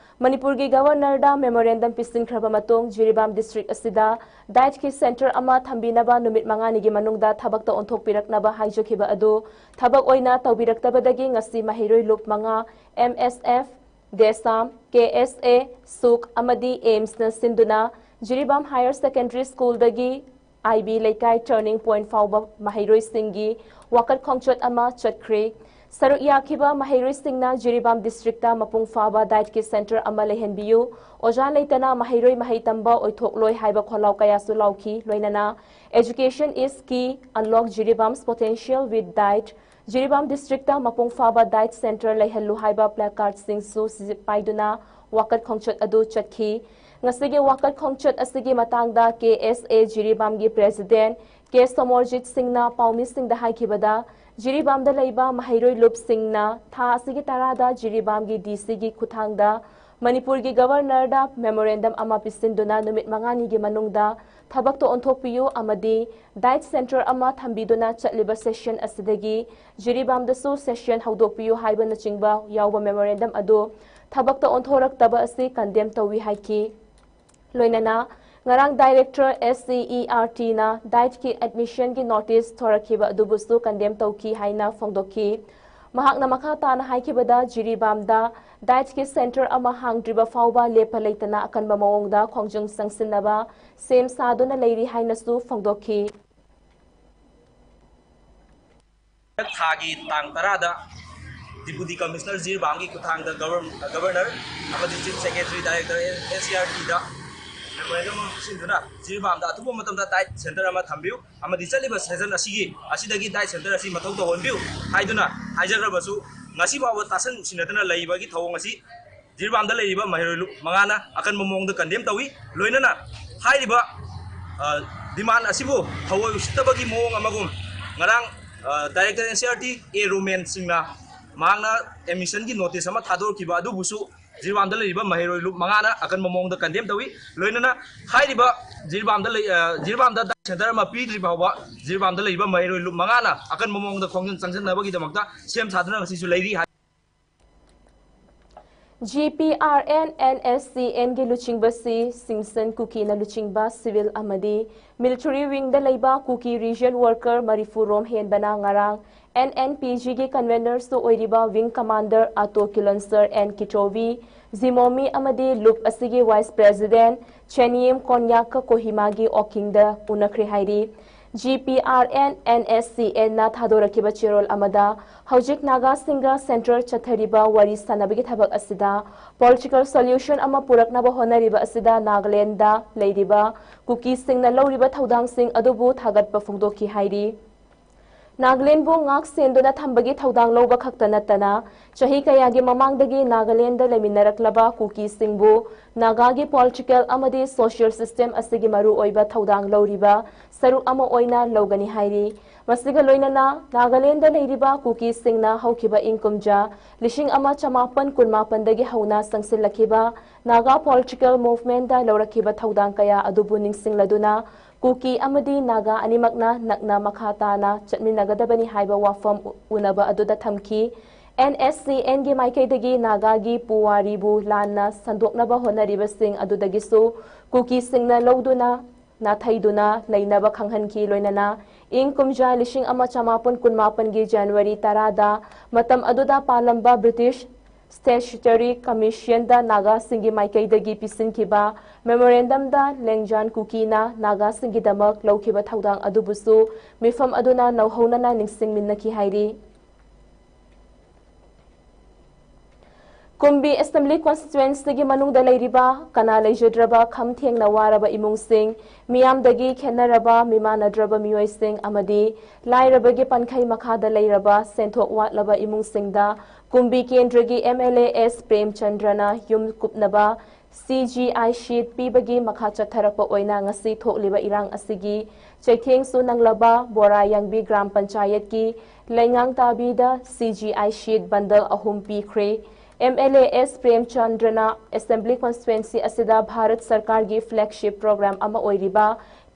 ꯃꯅꯤꯄꯨꯔꯒꯤ ꯒꯕꯔꯅꯔꯗ ꯃꯦꯃꯣꯔꯦꯟꯗꯝ ꯄꯤꯁꯤꯟꯈ꯭ꯔꯕ ꯃꯇꯨꯡ ꯖꯤꯔꯤꯕꯥꯝ ꯗꯤꯁꯇ꯭ꯔꯤꯛ ꯑꯁꯤꯗ ꯗꯥꯏꯠꯀꯤ ꯁꯦꯟꯇꯔ ꯑꯃ ꯊꯝꯕꯤꯅꯕ ꯅꯨꯃꯤꯠ ꯃꯉꯥꯅꯤꯒꯤ ꯃꯅꯨꯡꯗ ꯊꯕꯛꯇ ꯑꯣꯟꯊꯣꯛꯄꯤꯔꯛꯅꯕ ꯍꯥꯏꯖꯈꯤꯕ ꯑꯗꯨ ꯊꯕꯛ ꯑꯣꯏꯅ ꯇꯧꯕꯤꯔꯛꯇꯕꯗꯒꯤ ꯉꯁꯤ ꯃꯍꯩꯔꯣꯏ ꯂꯨꯞ ꯃꯉꯥ, ꯑꯦꯝ ꯑꯦꯁ ꯑꯦꯐ, ꯗꯦꯁꯥꯝ, ꯀꯦ ꯑꯦꯁ ꯑꯦ, ꯁꯨꯛ ꯑꯃꯗꯤ ꯑꯦꯝꯁꯅ ꯁꯤꯟꯗꯨꯅ ꯖꯤꯔꯤꯕꯥꯝ ꯍꯥꯌꯔ ꯁꯦꯀꯦꯟꯗꯔꯤ ꯁ꯭ꯀꯨꯜꯗꯒꯤ ꯑꯥꯏ ꯕꯤ ꯂꯩꯀꯥꯏ ꯇꯔꯅꯤꯡ ꯄꯣꯏꯟꯠ ꯐꯥꯎꯕ ꯃꯍꯩꯔꯣꯏꯁꯤꯡꯒꯤ ꯋꯥꯀꯠ ꯈꯣꯡꯆꯠ ꯑꯃ ꯆꯠꯈ꯭ꯔꯦ꯫ ꯁꯔꯨꯛ ꯌꯥꯈꯤꯕ ꯃꯍꯩꯔꯣꯏꯁꯤꯡꯅ ꯖꯤꯔꯤꯕꯥꯝ ꯗꯤꯁꯇ꯭ꯔꯤꯛꯇ ꯃꯄꯨꯡ ꯐꯥꯕ ꯗꯥꯏꯠꯀꯤ ꯁꯦꯟꯇꯔ ꯑꯃ ꯂꯩꯍꯟꯕꯤꯌꯨ, ꯑꯣꯖꯥ ꯂꯩꯇꯅ ꯃꯍꯩꯔꯣꯏ ꯃꯍꯩ ꯇꯝꯕ ꯑꯣꯏꯊꯣꯛꯂꯣꯏ ꯍꯥꯏꯕ ꯈꯣꯜꯂꯥꯎ ꯀꯌꯥꯁꯨ ꯂꯥꯎꯈꯤ꯫ ꯂꯣꯏꯅꯅ "Education is key, unlock Jiribam's potential with diet", Jiribam district ꯃꯄꯨꯡ ꯐꯥꯕ ꯗꯥꯏꯠ ꯁꯦꯟꯇꯔ ꯂꯩꯍꯜꯂꯨ ꯍꯥꯏꯕ ꯄ꯭ꯂꯦꯀꯥꯔꯗꯁꯤꯡꯁꯨ ꯁꯤꯖꯤꯠ ꯄꯥꯏꯗꯨꯅ ꯋꯥꯀꯠ ꯈꯣꯡꯆꯠ ꯑꯗꯨ ꯆꯠꯈꯤ꯫ ꯉꯁꯤꯒꯤ ꯋꯥꯀꯠ ꯈꯣꯡꯆꯠ ꯑꯁꯤꯒꯤ ꯃꯇꯥꯡꯗ ꯀꯦ ꯑꯦꯁ ꯑꯦ ꯖꯤꯔꯤꯕꯥꯝꯒꯤ ꯄ꯭ꯔꯦꯁꯤꯗꯦꯟꯠ ꯀꯦ ꯁꯣꯃꯣꯔꯖꯤꯠ ꯁꯤꯡꯅ ꯄꯥꯎꯃꯤꯁꯤꯡꯗ ꯍꯥꯏꯈꯤꯕꯗ, ꯖꯤꯔꯤꯕꯥꯝꯗ ꯂꯩꯕ ꯃꯍꯩꯔꯣꯏ ꯂꯨꯞꯁꯤꯡꯅ ꯊꯥ ꯑꯁꯤꯒꯤ ꯇꯔꯥꯗ ꯖꯤꯔꯤꯕꯥꯝꯒꯤ ꯗꯤ ꯁꯤꯒꯤ ꯈꯨꯠꯊꯥꯡꯗ ꯃꯅꯤꯄꯨꯔꯒꯤ ꯒꯕꯔꯅꯔꯗ ꯃꯦꯃꯣꯔꯦꯟꯗꯝ ꯑꯃ ꯄꯤꯁꯤꯟꯗꯨꯅ ꯅꯨꯃꯤꯠ ꯃꯉꯥꯅꯤꯒꯤ ꯃꯅꯨꯡꯗ ꯊꯕꯛꯇ ꯑꯣꯟꯊꯣꯛꯄꯤꯌꯨ ꯑꯃꯗꯤ ꯗꯥꯏꯠ ꯁꯦꯟꯇꯔ ꯑꯃ ꯊꯝꯕꯤꯗꯨꯅ ꯆꯠꯂꯤꯕ ꯁꯦꯁꯟ ꯑꯁꯤꯗꯒꯤ ꯖꯤꯔꯤꯕꯥꯝꯗꯁꯨ ꯁꯦꯁꯟ ꯍꯧꯗꯣꯛꯄꯤꯌꯨ ꯍꯥꯏꯕꯅꯆꯤꯡꯕ ꯌꯥꯎꯕ ꯃꯦꯃꯣꯔꯦꯟꯗꯝ ꯑꯗꯨ ꯊꯕꯛꯇ ꯑꯣꯟꯊꯣꯔꯛꯇꯕ ꯑꯁꯤ ꯀꯟꯗꯦꯝ ꯇꯧꯏ ꯍꯥꯏꯈꯤ꯫ ꯂꯣꯏꯅꯅ ꯉꯔꯥꯡ director S C E R ꯇꯤꯅ ꯗꯥꯏꯠꯀꯤ ꯑꯦꯗꯃꯤꯁꯟꯒꯤ ꯅꯣꯇꯤꯁ ꯊꯣꯔꯛꯈꯤꯕ ꯑꯗꯨꯕꯨꯁꯨ ꯀꯟꯗꯦꯝ ꯇꯧꯈꯤ ꯍꯥꯏꯅ ꯐꯣꯡꯗꯣꯛꯈꯤ꯫ ꯃꯍꯥꯛꯅ ꯃꯈꯥ ꯇꯥꯅ ꯍꯥꯏꯈꯤꯕꯗ, ꯖꯤꯔꯤꯕꯥꯝꯗ ꯗꯥꯏꯠꯀꯤ ꯁꯦꯟꯇꯔ ꯑꯃ ꯍꯥꯡꯗ꯭ꯔꯤꯕ ꯐꯥꯎꯕ ꯂꯦꯞꯄ ꯂꯩꯇꯅ ꯑꯀꯟꯕ ꯃꯑꯣꯡꯗ ꯈꯣꯡꯖꯪ ꯆꯪꯁꯤꯟꯅꯕ ꯁꯦꯝ ꯁꯥꯗꯨꯅ ꯂꯩꯔꯤ ꯍꯥꯏꯅꯁꯨ ꯐꯣꯡꯗꯣꯛꯈꯤ꯫ ꯊꯥꯒꯤ ꯇꯥꯡ ꯇꯔꯥꯗ ꯗꯤꯄꯨꯇꯤ ꯀꯃꯤꯁꯅꯔ ꯖꯤꯔꯤꯕꯥꯝꯒꯤ ꯈꯨꯠꯊꯥꯡꯗ ꯒꯕꯔ-, ꯒꯕꯔꯅꯔ ꯑꯃꯗꯤ chief secretary, director S C E ꯇꯤꯗ memorandum ꯑꯃ ꯄꯤꯁꯤꯟꯗꯨꯅ ꯖꯤꯔꯤꯕꯥꯝꯗ ꯑꯊꯨꯕ ꯃꯇꯝꯗ ꯗꯥꯏꯠ ꯁꯦꯟꯇꯔ ꯑꯃ ꯊꯝꯕꯤꯌꯨ ꯑꯃꯗꯤ ꯆꯠꯂꯤꯕ ꯁꯦꯁꯟ ꯑꯁꯤꯒꯤ, ꯑꯁꯤꯗꯒꯤ ꯗꯥꯏꯠ ꯁꯦꯟꯇꯔ ꯑꯁꯤ ꯃꯊꯧ ꯇꯧꯍꯟꯕꯤꯌꯨ ꯍꯥꯏꯗꯨꯅ ꯍꯥꯏꯖꯈ꯭ꯔꯕꯁꯨ, ꯉꯁꯤ ꯐꯥꯎꯕ ꯇꯥꯁꯟ ꯎꯁꯤꯟꯅꯗꯅ ꯂꯩꯕꯒꯤ ꯊꯧꯑꯣꯡ ꯑꯁꯤ ꯖꯤꯔꯤꯕꯥꯝꯗ ꯂꯩꯔꯤꯕ ꯃꯍꯩꯔꯣꯏ ꯂꯨꯞ ꯃꯉꯥꯅ ꯑꯀꯟꯕ ꯃꯑꯣꯡꯗ ꯀꯟꯗꯦꯝ ꯇꯧꯏ꯫ ꯂꯣꯏꯅꯅ ꯍꯥꯏꯔꯤꯕ ꯗꯤꯃꯥꯟ ꯑꯁꯤꯕꯨ ꯊꯑꯣꯏ ꯎꯁꯤꯠꯇꯕꯒꯤ ꯃꯑꯣꯡ ꯑꯃꯒꯨꯝ ꯉꯔꯥꯡ director N C R T A Roman ꯁꯤꯡꯅ ꯃꯍꯥꯛꯅ ꯑꯦꯗꯃꯤꯁꯟꯒꯤ ꯅꯣꯇꯤꯁ ꯑꯃ ꯊꯥꯗꯣꯔꯛꯈꯤꯕ ꯑꯗꯨꯕꯨꯁꯨ ꯖꯤꯔꯤꯕꯥꯝꯗ ꯂꯩꯔꯤꯕ ꯃꯍꯩꯔꯣꯏ ꯂꯨꯞ ꯃꯉꯥꯅ ꯑꯀꯟꯕ ꯃꯑꯣꯡꯗ ꯀꯟꯗꯦꯝ ꯇꯧꯏ꯫ ꯂꯣꯏꯅꯅ ꯍꯥꯏꯔꯤꯕ ꯖꯤꯔꯤꯕꯥꯝꯗ ꯂꯩ ꯖꯤꯔꯤꯕꯥꯝꯗ ꯗꯥꯏꯠ ꯁꯦꯟꯇꯔ ꯑꯃ ꯄꯤꯗ꯭ꯔꯤ ꯐꯥꯎꯕ ꯖꯤꯔꯤꯕꯥꯝꯗ ꯂꯩꯔꯤꯕ ꯃꯍꯩꯔꯣꯏ ꯂꯨꯞ ꯃꯉꯥꯅ ꯑꯀꯟꯕ ꯃꯑꯣꯡꯗ ꯈꯣꯡꯖꯪ ꯆꯪꯁꯤꯟꯅꯕꯒꯤꯗꯃꯛꯇ ꯁꯦꯝ ꯁꯥꯗꯨꯅ ꯉꯁꯤꯁꯨ ꯂꯩꯔꯤ ꯍꯥꯏ꯫ G P R N N S C ꯑꯦꯟꯒꯤ ꯂꯨꯆꯤꯡꯕꯁꯤ ꯁꯤꯡꯁꯟ ꯀꯨꯀꯤꯅ ꯂꯨꯆꯤꯡꯕ ꯁꯤꯚꯤꯜ ꯑꯃꯗꯤ ꯃꯤꯂꯤꯇꯔꯤ ꯋꯤꯡꯗ ꯂꯩꯕ ꯀꯨꯀꯤ ꯔꯤꯖꯟ ꯋꯥꯔꯀꯔ ꯃꯔꯤꯐꯨ ꯔꯣꯝ ꯍꯦꯟꯕꯅ ꯉꯔꯥꯡ ꯑꯦꯟ ꯑꯦꯟ ꯄꯤ ꯖꯤꯒꯤ ꯀꯟꯚꯦꯅꯔꯁꯨ ꯑꯣꯏꯔꯤꯕ ꯋꯤꯡ ꯀꯃꯥꯟꯗꯔ ꯑꯇꯣ ꯀꯤꯂꯟꯁꯔ ꯑꯦꯟ ꯀꯤꯇꯣꯚꯤ ꯖꯤꯃꯣꯃꯤ ꯑꯃꯗꯤ ꯂꯨꯞ ꯑꯁꯤꯒꯤ ꯋꯥꯏꯁ ꯄ꯭ꯔꯦꯁꯤꯗꯦꯟ ꯆꯦꯅꯤꯌꯝ ꯀꯣꯟꯌꯥꯛꯀ ꯀꯣꯍꯤꯃꯥꯒꯤ ꯑꯣꯀꯤꯡꯗ ꯎꯅꯈ꯭ꯔꯦ ꯍꯥꯏꯔꯤ꯫ G P R N N S C ꯑꯦꯟꯅ ꯊꯥꯗꯣꯔꯛꯈꯤꯕ ꯆꯦꯔꯣꯜ ꯑꯃꯗ ꯍꯧꯖꯤꯛ ꯅꯥꯒꯥꯁꯤꯡꯒ ꯁꯦꯟꯇ꯭ꯔꯦꯜ ꯆꯠꯊꯔꯤꯕ ꯋꯥꯔꯤ ꯁꯥꯟꯅꯕꯒꯤ ꯊꯕꯛ ꯑꯁꯤꯗ ꯄꯣꯂꯤꯇꯤꯀꯦꯜ ꯁꯣꯂ꯭ꯌꯨꯁꯟ ꯑꯃ ꯄꯨꯔꯛꯅꯕ ꯍꯣꯠꯅꯔꯤꯕ ꯑꯁꯤꯗ ꯅꯥꯒꯥꯂꯦꯟꯗ ꯂꯩꯔꯤꯕ ꯀꯨꯀꯤꯁꯤꯡꯅ ꯂꯧꯔꯤꯕ ꯊꯧꯗꯥꯡꯁꯤꯡ ꯑꯗꯨꯕꯨ ꯊꯥꯒꯠꯄ ꯐꯣꯡꯗꯣꯛꯈꯤ ꯍꯥꯏꯔꯤ꯫ ꯅꯥꯒꯥꯂꯦꯟꯕꯨ ꯉꯥꯛ ꯁꯦꯟꯗꯨꯅ ꯊꯝꯕꯒꯤ ꯊꯧꯗꯥꯡ ꯂꯧꯕ ꯈꯛꯇ ꯅꯠꯇꯅ ꯆꯍꯤ ꯀꯌꯥꯒꯤ ꯃꯃꯥꯡꯗꯒꯤ ꯅꯥꯒꯥꯂꯦꯟꯗ ꯂꯩꯃꯤꯟꯅꯔꯛꯂꯕ ꯀꯨꯀꯤꯁꯤꯡꯕꯨ ꯅꯥꯒꯥꯒꯤ ꯄꯣꯂꯤꯇꯤꯀꯦꯜ ꯑꯃꯗꯤ ꯁꯣꯁꯤꯌꯦꯜ ꯁꯤꯁꯇꯦꯝ ꯑꯁꯤꯒꯤ ꯃꯔꯨꯑꯣꯏꯕ ꯊꯧꯗꯥꯡ ꯂꯧꯔꯤꯕ ꯁꯔꯨꯛ ꯑꯃ ꯑꯣꯏꯅ ꯂꯧꯒꯅꯤ ꯍꯥꯏꯔꯤ꯫ ꯃꯁꯤꯒ ꯂꯣꯏꯅꯅ ꯅꯥꯒꯥꯂꯦꯟꯗ ꯂꯩꯔꯤꯕ ꯀꯨꯀꯤꯁꯤꯡꯅ ꯍꯧꯈꯤꯕ ꯏꯪ ꯀꯨꯝꯖꯥ ꯂꯤꯁꯤꯡ ꯑꯃ ꯆꯃꯥꯄꯟ ꯀꯨꯟꯃꯥꯄꯟꯗꯒꯤ ꯍꯧꯅ ꯆꯪꯁꯤꯜꯂꯛꯈꯤꯕ ꯅꯥꯒꯥ ꯄꯣꯂꯤꯇꯤꯀꯦꯜ ꯃꯨꯚꯃꯦꯟꯗ ꯂꯧꯔꯛꯈꯤꯕ ꯊꯧꯗꯥꯡ ꯀꯌꯥ ꯑꯗꯨꯕꯨ ꯅꯤꯡꯁꯤꯡꯂꯗꯨꯅ ꯀꯨꯀꯤ ꯑꯃꯗꯤ ꯅꯥꯒꯥ ꯑꯅꯤꯃꯛꯅ ꯅꯛꯅ ꯃꯈꯥ ꯇꯥꯅ ꯆꯠꯃꯤꯟꯅꯒꯗꯕꯅꯤ ꯍꯥꯏꯕ ꯋꯥꯐꯝ ꯎꯅꯕ ꯑꯗꯨꯗ ꯊꯝꯈꯤ꯫ ꯑꯦꯟ ꯑꯦꯁ ꯁꯤ ꯑꯦꯟꯒꯤ ꯃꯥꯏꯀꯩꯗꯒꯤ ꯅꯥꯒꯥꯒꯤ ꯄꯨꯋꯥꯔꯤꯕꯨ ꯂꯥꯟꯅ ꯁꯟꯗꯣꯛꯅꯕ ꯍꯣꯠꯅꯔꯤꯕꯁꯤꯡ ꯑꯗꯨꯗꯒꯤꯁꯨ ꯀꯨꯀꯤꯁꯤꯡꯅ ꯂꯧꯗꯨꯅ ꯅꯥꯊꯩꯗꯨꯅ ꯂꯩꯅꯕ ꯈꯪꯍꯟꯈꯤ꯫ ꯂꯣꯏꯅꯅ ꯏꯪ ꯀꯨꯝꯖꯥ ꯂꯤꯁꯤꯡ ꯑꯃ ꯆꯃꯥꯄꯟ ꯀꯨꯟꯃꯥꯄꯟꯒꯤ ꯖꯅꯋꯥꯔꯤ ꯇꯔꯥꯗ ꯃꯇꯝ ꯑꯗꯨꯗ ꯄꯥꯜꯂꯝꯕ ꯕ꯭ꯔꯤꯇꯤꯁ ꯁ꯭ꯇꯦꯆꯨꯇꯔꯤ ꯀꯝꯃꯤꯁꯟꯗ ꯅꯥꯒꯥꯁꯤꯡꯒꯤ ꯃꯥꯏꯀꯩꯗꯒꯤ ꯄꯤꯁꯤꯟꯈꯤꯕ ꯃꯦꯃꯣꯔꯦꯟꯗꯝꯗ ꯂꯦꯡꯖꯥꯟ ꯀꯨꯀꯤꯅ ꯅꯥꯒꯥꯁꯤꯡꯒꯤꯗꯃꯛ ꯂꯧꯈꯤꯕ ꯊꯧꯗꯥꯡ ꯑꯗꯨꯕꯨꯁꯨ ꯃꯤꯐꯝ ꯑꯗꯨꯅ ꯅꯧꯍꯧꯅꯅ ꯅꯤꯡꯁꯤꯡꯃꯤꯟꯅꯈꯤ ꯍꯥꯏꯔꯤ꯫ ꯀꯨꯝꯕꯤ ꯑꯦꯁꯦꯝꯕ꯭ꯂꯤ ꯀꯣꯟꯁꯇꯤꯇ꯭ꯋꯦꯟꯁꯤꯒꯤ ꯃꯅꯨꯡꯗ ꯂꯩꯔꯤꯕ ꯀꯅꯥ ꯂꯩꯖꯗ꯭ꯔꯕ ꯈꯝ ꯊꯦꯡꯅ ꯋꯥꯔꯕ ꯏꯃꯨꯡꯁꯤꯡ, ꯃꯤꯌꯥꯝꯗꯒꯤ ꯈꯦꯠꯅꯔꯕ ꯃꯤꯃꯥꯟꯅꯗ꯭ꯔꯕ ꯃꯤꯑꯣꯏꯁꯤꯡ ꯑꯃꯗꯤ ꯂꯥꯏꯔꯕꯒꯤ ꯄꯟꯈꯩ ꯃꯈꯥꯗ ꯂꯩꯔꯕ ꯁꯦꯟꯊꯣꯛ ꯋꯥꯠꯂꯕ ꯏꯃꯨꯡꯁꯤꯡꯗ ꯀꯨꯝꯕꯤ ꯀꯦꯟꯗ꯭ꯔꯒꯤ ꯑꯦꯝ ꯑꯦꯜ ꯑꯦ ꯑꯦꯁ ꯄ꯭ꯔꯦꯝꯆꯟꯗ꯭ꯔꯅ ꯌꯨꯝ ꯀꯨꯞꯅꯕ CGI sheet ꯄꯤꯕꯒꯤ ꯃꯈꯥ ꯆꯠꯊꯔꯛꯄ ꯑꯣꯏꯅ ꯉꯁꯤ ꯊꯣꯛꯂꯤꯕ ꯏꯔꯥꯡ ꯑꯁꯤꯒꯤ ꯆꯩꯊꯦꯡꯁꯨ ꯅꯪꯂꯕ ꯕꯣꯔꯥ ꯌꯥꯡꯕꯤ ꯒ꯭ꯔꯥꯝ ꯄꯟꯆꯥꯌꯠꯀꯤ ꯂꯩꯉꯥꯡ ꯇꯥꯕꯤꯗ CGI sheet bundle ꯑꯍꯨꯝ ꯄꯤꯈ꯭ꯔꯦ꯫ MLA S ꯄ꯭ꯔꯦꯝꯆꯟꯗ꯭ꯔꯅ Assembly constituency ꯑꯁꯤꯗ ꯚꯥꯔꯠ ꯁꯔꯀꯥꯔꯒꯤ flagship program ꯑꯃ ꯑꯣꯏꯔꯤꯕ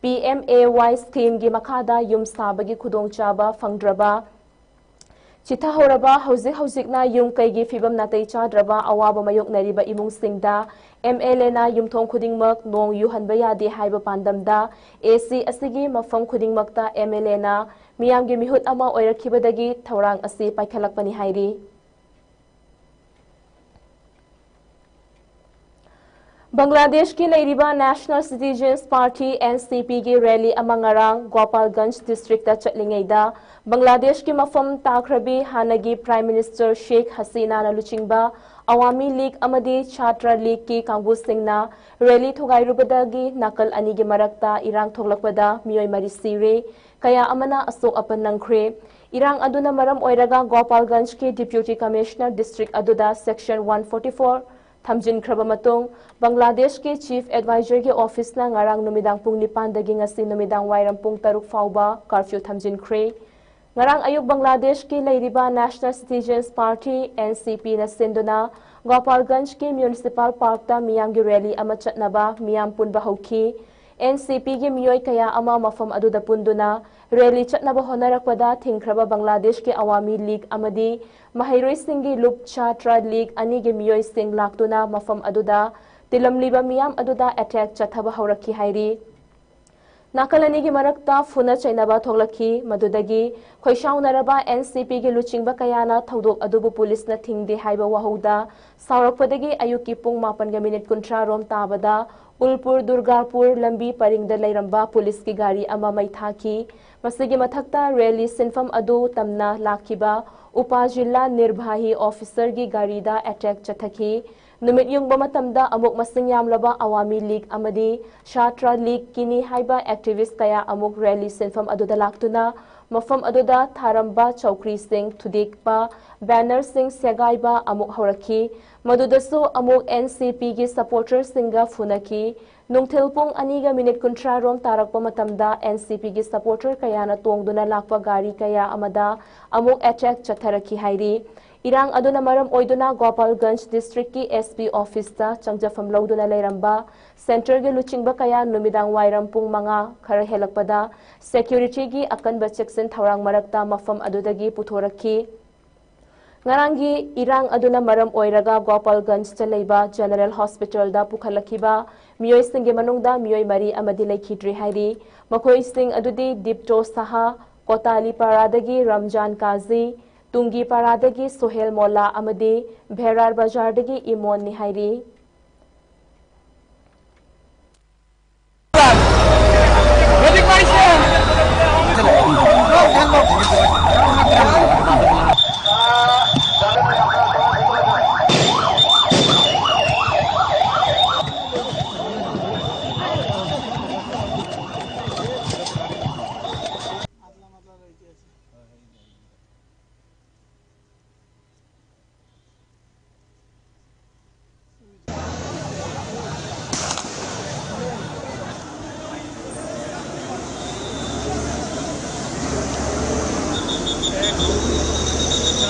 PMAY schemeꯒꯤ ꯃꯈꯥꯗ ꯌꯨꯝ ꯁꯥꯕꯒꯤ ꯈꯨꯗꯣꯡꯆꯥꯕ ꯐꯪꯗ꯭ꯔꯕ ꯆꯤꯊꯍꯧꯔꯕ, ꯍꯧꯖꯤꯛ ꯍꯧꯖꯤꯛꯅ ꯌꯨꯝ ꯀꯩꯒꯤ ꯐꯤꯕꯝ ꯅꯥꯇꯩ ꯆꯥꯗ꯭ꯔꯕ ꯑꯋꯥꯕ ꯃꯥꯌꯣꯛꯅꯔꯤꯕ ꯏꯃꯨꯡꯁꯤꯡꯗ MLAꯅ ꯌꯨꯝꯊꯣꯡ ꯈꯨꯗꯤꯡꯃꯛ ꯅꯣꯡ ꯌꯨꯍꯟꯕ ꯌꯥꯗꯦ ꯍꯥꯏꯕ ꯄꯥꯟꯗꯝꯗ AC ꯑꯁꯤꯒꯤ ꯃꯐꯝ ꯈꯨꯗꯤꯡꯃꯛꯇ MLAꯅ ꯃꯤꯌꯥꯝꯒꯤ ꯃꯤꯍꯨꯠ ꯑꯃ ꯑꯣꯏꯔꯛꯈꯤꯕꯗꯒꯤ ꯊꯧꯔꯥꯡ ꯑꯁꯤ ꯄꯥꯏꯈꯠꯂꯛꯄꯅꯤ ꯍꯥꯏꯔꯤ꯫ ꯕꯪꯒ꯭ꯂꯥꯗꯦꯁꯀꯤ ꯂꯩꯔꯤꯕ National Citizens Party, NCPꯒꯤ rally ꯑꯃ ꯉꯔꯥꯡ ꯒꯣꯄꯥꯜꯒꯟꯖ districtꯇ ꯆꯠꯂꯤꯉꯩꯗ ꯕꯪꯒ꯭ꯂꯥꯗꯦꯁꯀꯤ ꯃꯐꯝ ꯇꯥꯈ꯭ꯔꯕꯤ ꯍꯥꯟꯅꯒꯤ Prime Minister ꯁꯦꯈ ꯍꯁꯤꯅꯥꯅ ꯂꯨꯆꯤꯡꯕ ꯑꯋꯥꯃꯤ ꯂꯤꯒ ꯑꯃꯗꯤ ꯁꯥꯇ꯭ꯔ ꯂꯤꯒꯀꯤ ꯀꯥꯡꯕꯨꯁꯤꯡꯅ rally ꯊꯨꯒꯥꯏꯔꯨꯕꯗꯒꯤ ꯅꯥꯀꯜ ꯑꯅꯤꯒꯤ ꯃꯔꯛꯇ ꯏꯔꯥꯡ ꯊꯣꯛꯂꯛꯄꯗ ꯃꯤꯑꯣꯏ ꯃꯔꯤ ꯁꯤꯔꯦ, ꯀꯌꯥ ꯑꯃꯅ ꯑꯁꯣꯛ ꯑꯄꯟ ꯅꯪꯈ꯭ꯔꯦ꯫ ꯏꯔꯥꯡ ꯑꯗꯨꯅ ꯃꯔꯝ ꯑꯣꯏꯔꯒ ꯒꯣꯄꯥꯜꯒꯟꯖꯀꯤ Deputy Commissioner district ꯑꯗꯨꯗ Section one forty-four ꯊꯝꯖꯤꯟꯈ꯭ꯔꯕ ꯃꯇꯨꯡ, ꯕꯪꯒ꯭ꯂꯥꯗꯦꯁꯀꯤ Chief Advisorꯒꯤ officeꯅ ꯉꯔꯥꯡ ꯅꯨꯃꯤꯗꯥꯡ ꯄꯨꯡ ꯅꯤꯄꯥꯟꯗꯒꯤ ꯉꯁꯤ ꯅꯨꯃꯤꯗꯥꯡ ꯋꯥꯏꯔꯝ ꯄꯨꯡ ꯇꯔꯨꯛ ꯐꯥꯎꯕ curfew ꯊꯝꯖꯤꯟꯈ꯭ꯔꯦ꯫ ꯉꯔꯥꯡ ꯑꯌꯨꯛ ꯕꯪꯒ꯭ꯂꯥꯗꯦꯁꯀꯤ ꯂꯩꯔꯤꯕ National Citizens Party, NCPꯅ ꯁꯤꯟꯗꯨꯅ ꯒꯣꯄꯥꯜꯒꯟꯖꯀꯤ Municipal Parkꯇ ꯃꯤꯌꯥꯝꯒꯤ rally ꯑꯃ ꯆꯠꯅꯕ ꯃꯤꯌꯥꯝ ꯄꯨꯟꯕ ꯍꯧꯈꯤ꯫ NCPꯒꯤ ꯃꯤꯑꯣꯏ ꯀꯌꯥ ꯑꯃ ꯃꯐꯝ ꯑꯗꯨꯗ ꯄꯨꯟꯗꯨꯅ rally ꯆꯠꯅꯕ ꯍꯣꯠꯅꯔꯛꯄꯗ ꯊꯤꯡꯈ꯭ꯔꯕ ꯕꯪꯒ꯭ꯂꯥꯗꯦꯁꯀꯤ ꯑꯋꯥꯃꯤ ꯂꯤꯒ ꯑꯃꯗꯤ ꯃꯍꯩꯔꯣꯏꯁꯤꯡꯒꯤ ꯂꯨꯞ ꯁꯥꯇ꯭ꯔ ꯂꯤꯒ ꯑꯅꯤꯒꯤ ꯃꯤꯑꯣꯏꯁꯤꯡ ꯂꯥꯛꯇꯨꯅ ꯃꯐꯝ ꯑꯗꯨꯗ ꯇꯤꯜꯂꯝꯂꯤꯕ ꯃꯤꯌꯥꯝ ꯑꯗꯨꯗ attack ꯆꯠꯊꯕ ꯍꯧꯔꯛꯈꯤ ꯍꯥꯏꯔꯤ꯫ ꯅꯥꯀꯜ ꯑꯅꯤꯒꯤ ꯃꯔꯛꯇ ꯐꯨꯅ ꯆꯩꯅꯕ ꯊꯣꯛꯂꯛꯈꯤ꯫ ꯃꯗꯨꯗꯒꯤ ꯈꯣꯏꯁꯥꯎꯅꯔꯕ NCPꯒꯤ ꯂꯨꯆꯤꯡꯕ ꯀꯌꯥꯅ ꯊꯧꯗꯣꯛ ꯑꯗꯨꯕꯨ ꯄꯨꯂꯤꯁꯅ ꯊꯤꯡꯗꯦ ꯍꯥꯏꯕ ꯋꯥꯍꯧꯗ ꯁꯥꯎꯔꯛꯄꯗꯒꯤ ꯑꯌꯨꯛꯀꯤ ꯄꯨꯡ ꯃꯥꯄꯟꯒ minute ꯀꯨꯟꯊ꯭ꯔꯥ ꯔꯣꯝ ꯇꯥꯕꯗ ꯎꯜꯄꯨꯔ ꯗꯨꯔꯒꯥꯄꯨꯔ ꯂꯝꯕꯤ ꯄꯔꯤꯡꯗ ꯂꯩꯔꯝꯕ ꯄꯨꯂꯤꯁꯀꯤ ꯒꯥꯔꯤ ꯑꯃ ꯃꯩ ꯊꯥꯈꯤ꯫ ꯃꯁꯤꯒꯤ ꯃꯊꯛꯇ rally ꯁꯤꯟꯐꯝ ꯑꯗꯨ ꯇꯝꯅ ꯂꯥꯛꯈꯤꯕ ꯎꯄꯥ ꯖꯤꯜꯂꯥ ꯅꯤꯔꯚꯥꯍꯤ officerꯒꯤ ꯒꯥꯔꯤꯗ attack ꯆꯠꯊꯈꯤ꯫ ꯅꯨꯃꯤꯠ ꯌꯨꯡꯕ ꯃꯇꯝꯗ ꯑꯃꯨꯛ ꯃꯁꯤꯡ ꯌꯥꯝꯂꯕ ꯑꯋꯥꯃꯤ ꯂꯤꯒ ꯑꯃꯗꯤ ꯁꯥꯇ꯭ꯔ ꯂꯤꯒꯀꯤꯅꯤ ꯍꯥꯏꯕ activist ꯀꯌꯥ ꯑꯃꯨꯛ rally ꯁꯤꯟꯐꯝ ꯑꯗꯨꯗ ꯂꯥꯛꯇꯨꯅ ꯃꯐꯝ ꯑꯗꯨꯗ ꯊꯥꯔꯝꯕ ꯆꯧꯀ꯭ꯔꯤꯁꯤꯡ ꯊꯨꯗꯦꯛꯄ, bannerꯁꯤꯡ ꯁꯦꯒꯥꯏꯕ ꯑꯃꯨꯛ ꯍꯧꯔꯛꯈꯤ꯫ ꯃꯗꯨꯗꯁꯨ ꯑꯃꯨꯛ N C Pꯒꯤ supporterꯁꯤꯡꯒ ꯐꯨꯅꯈꯤ꯫ ꯅꯨꯡꯊꯤꯜ ꯄꯨꯡ ꯑꯅꯤꯒ ꯃꯤꯅꯤꯠ ꯀꯨꯟꯊ꯭ꯔꯥ ꯔꯣꯝ ꯇꯥꯔꯛꯄ ꯃꯇꯝꯗ N C Pꯒꯤ supporter ꯀꯌꯥꯅ ꯇꯣꯡꯗꯨꯅ ꯂꯥꯛꯄ ꯒꯥꯔꯤ ꯀꯌꯥ ꯑꯃꯗ ꯑꯃꯨꯛ attack ꯆꯠꯊꯔꯛꯈꯤ ꯍꯥꯏꯔꯤ꯫ ꯏꯔꯥꯡ ꯑꯗꯨꯅ ꯃꯔꯝ ꯑꯣꯏꯗꯨꯅ ꯒꯣꯄꯥꯜꯒꯟꯖ districtꯀꯤ S P officeꯇ ꯆꯪꯖꯐꯝ ꯂꯧꯗꯨꯅ ꯂꯩꯔꯝꯕ centreꯒꯤ ꯂꯨꯆꯤꯡꯕ ꯀꯌꯥ ꯅꯨꯃꯤꯗꯥꯡ ꯋꯥꯏꯔꯝ ꯄꯨꯡ ꯃꯉꯥ ꯈꯔ ꯍꯦꯜꯂꯛꯄꯗ securityꯒꯤ ꯑꯀꯟꯕ ꯆꯦꯛꯁꯤꯟ ꯊꯧꯔꯥꯡ ꯃꯔꯛꯇ ꯃꯐꯝ ꯑꯗꯨꯗꯒꯤ ꯄꯨꯊꯣꯔꯛꯈꯤ꯫ ꯉꯔꯥꯡꯒꯤ ꯏꯔꯥꯡ ꯑꯗꯨꯅ ꯃꯔꯝ ꯑꯣꯏꯔꯒ ꯒꯣꯄꯥꯜꯒꯟꯖꯇ ꯂꯩꯕ General Hospitalꯗ ꯄꯨꯈꯠꯂꯛꯈꯤꯕ ꯃꯤꯑꯣꯏꯁꯤꯡꯒꯤ ꯃꯅꯨꯡꯗ ꯃꯤꯑꯣꯏ ꯃꯔꯤ ꯑꯃꯗꯤ ꯂꯩꯈꯤꯗ꯭ꯔꯤ ꯍꯥꯏꯔꯤ꯫ ꯃꯈꯣꯏꯁꯤꯡ ꯑꯗꯨꯗꯤ ꯗꯤꯞꯇꯣ ꯁꯍꯥ, ꯀꯣꯇꯥꯂꯤ ꯄꯥꯔꯥꯗꯒꯤ ꯔꯝꯖꯥꯟ ꯀꯥꯖꯤ, ꯇꯨꯡꯒꯤ ꯄꯥꯔꯥꯗꯒꯤ ꯁꯣꯍꯦꯜ ꯃꯣꯜꯂꯥ ꯑꯃꯗꯤ ꯚꯦꯔꯥꯔ ꯕꯖꯥꯔꯗꯒꯤ ꯏꯃꯣꯟꯅꯤ ꯍꯥꯏꯔꯤ꯫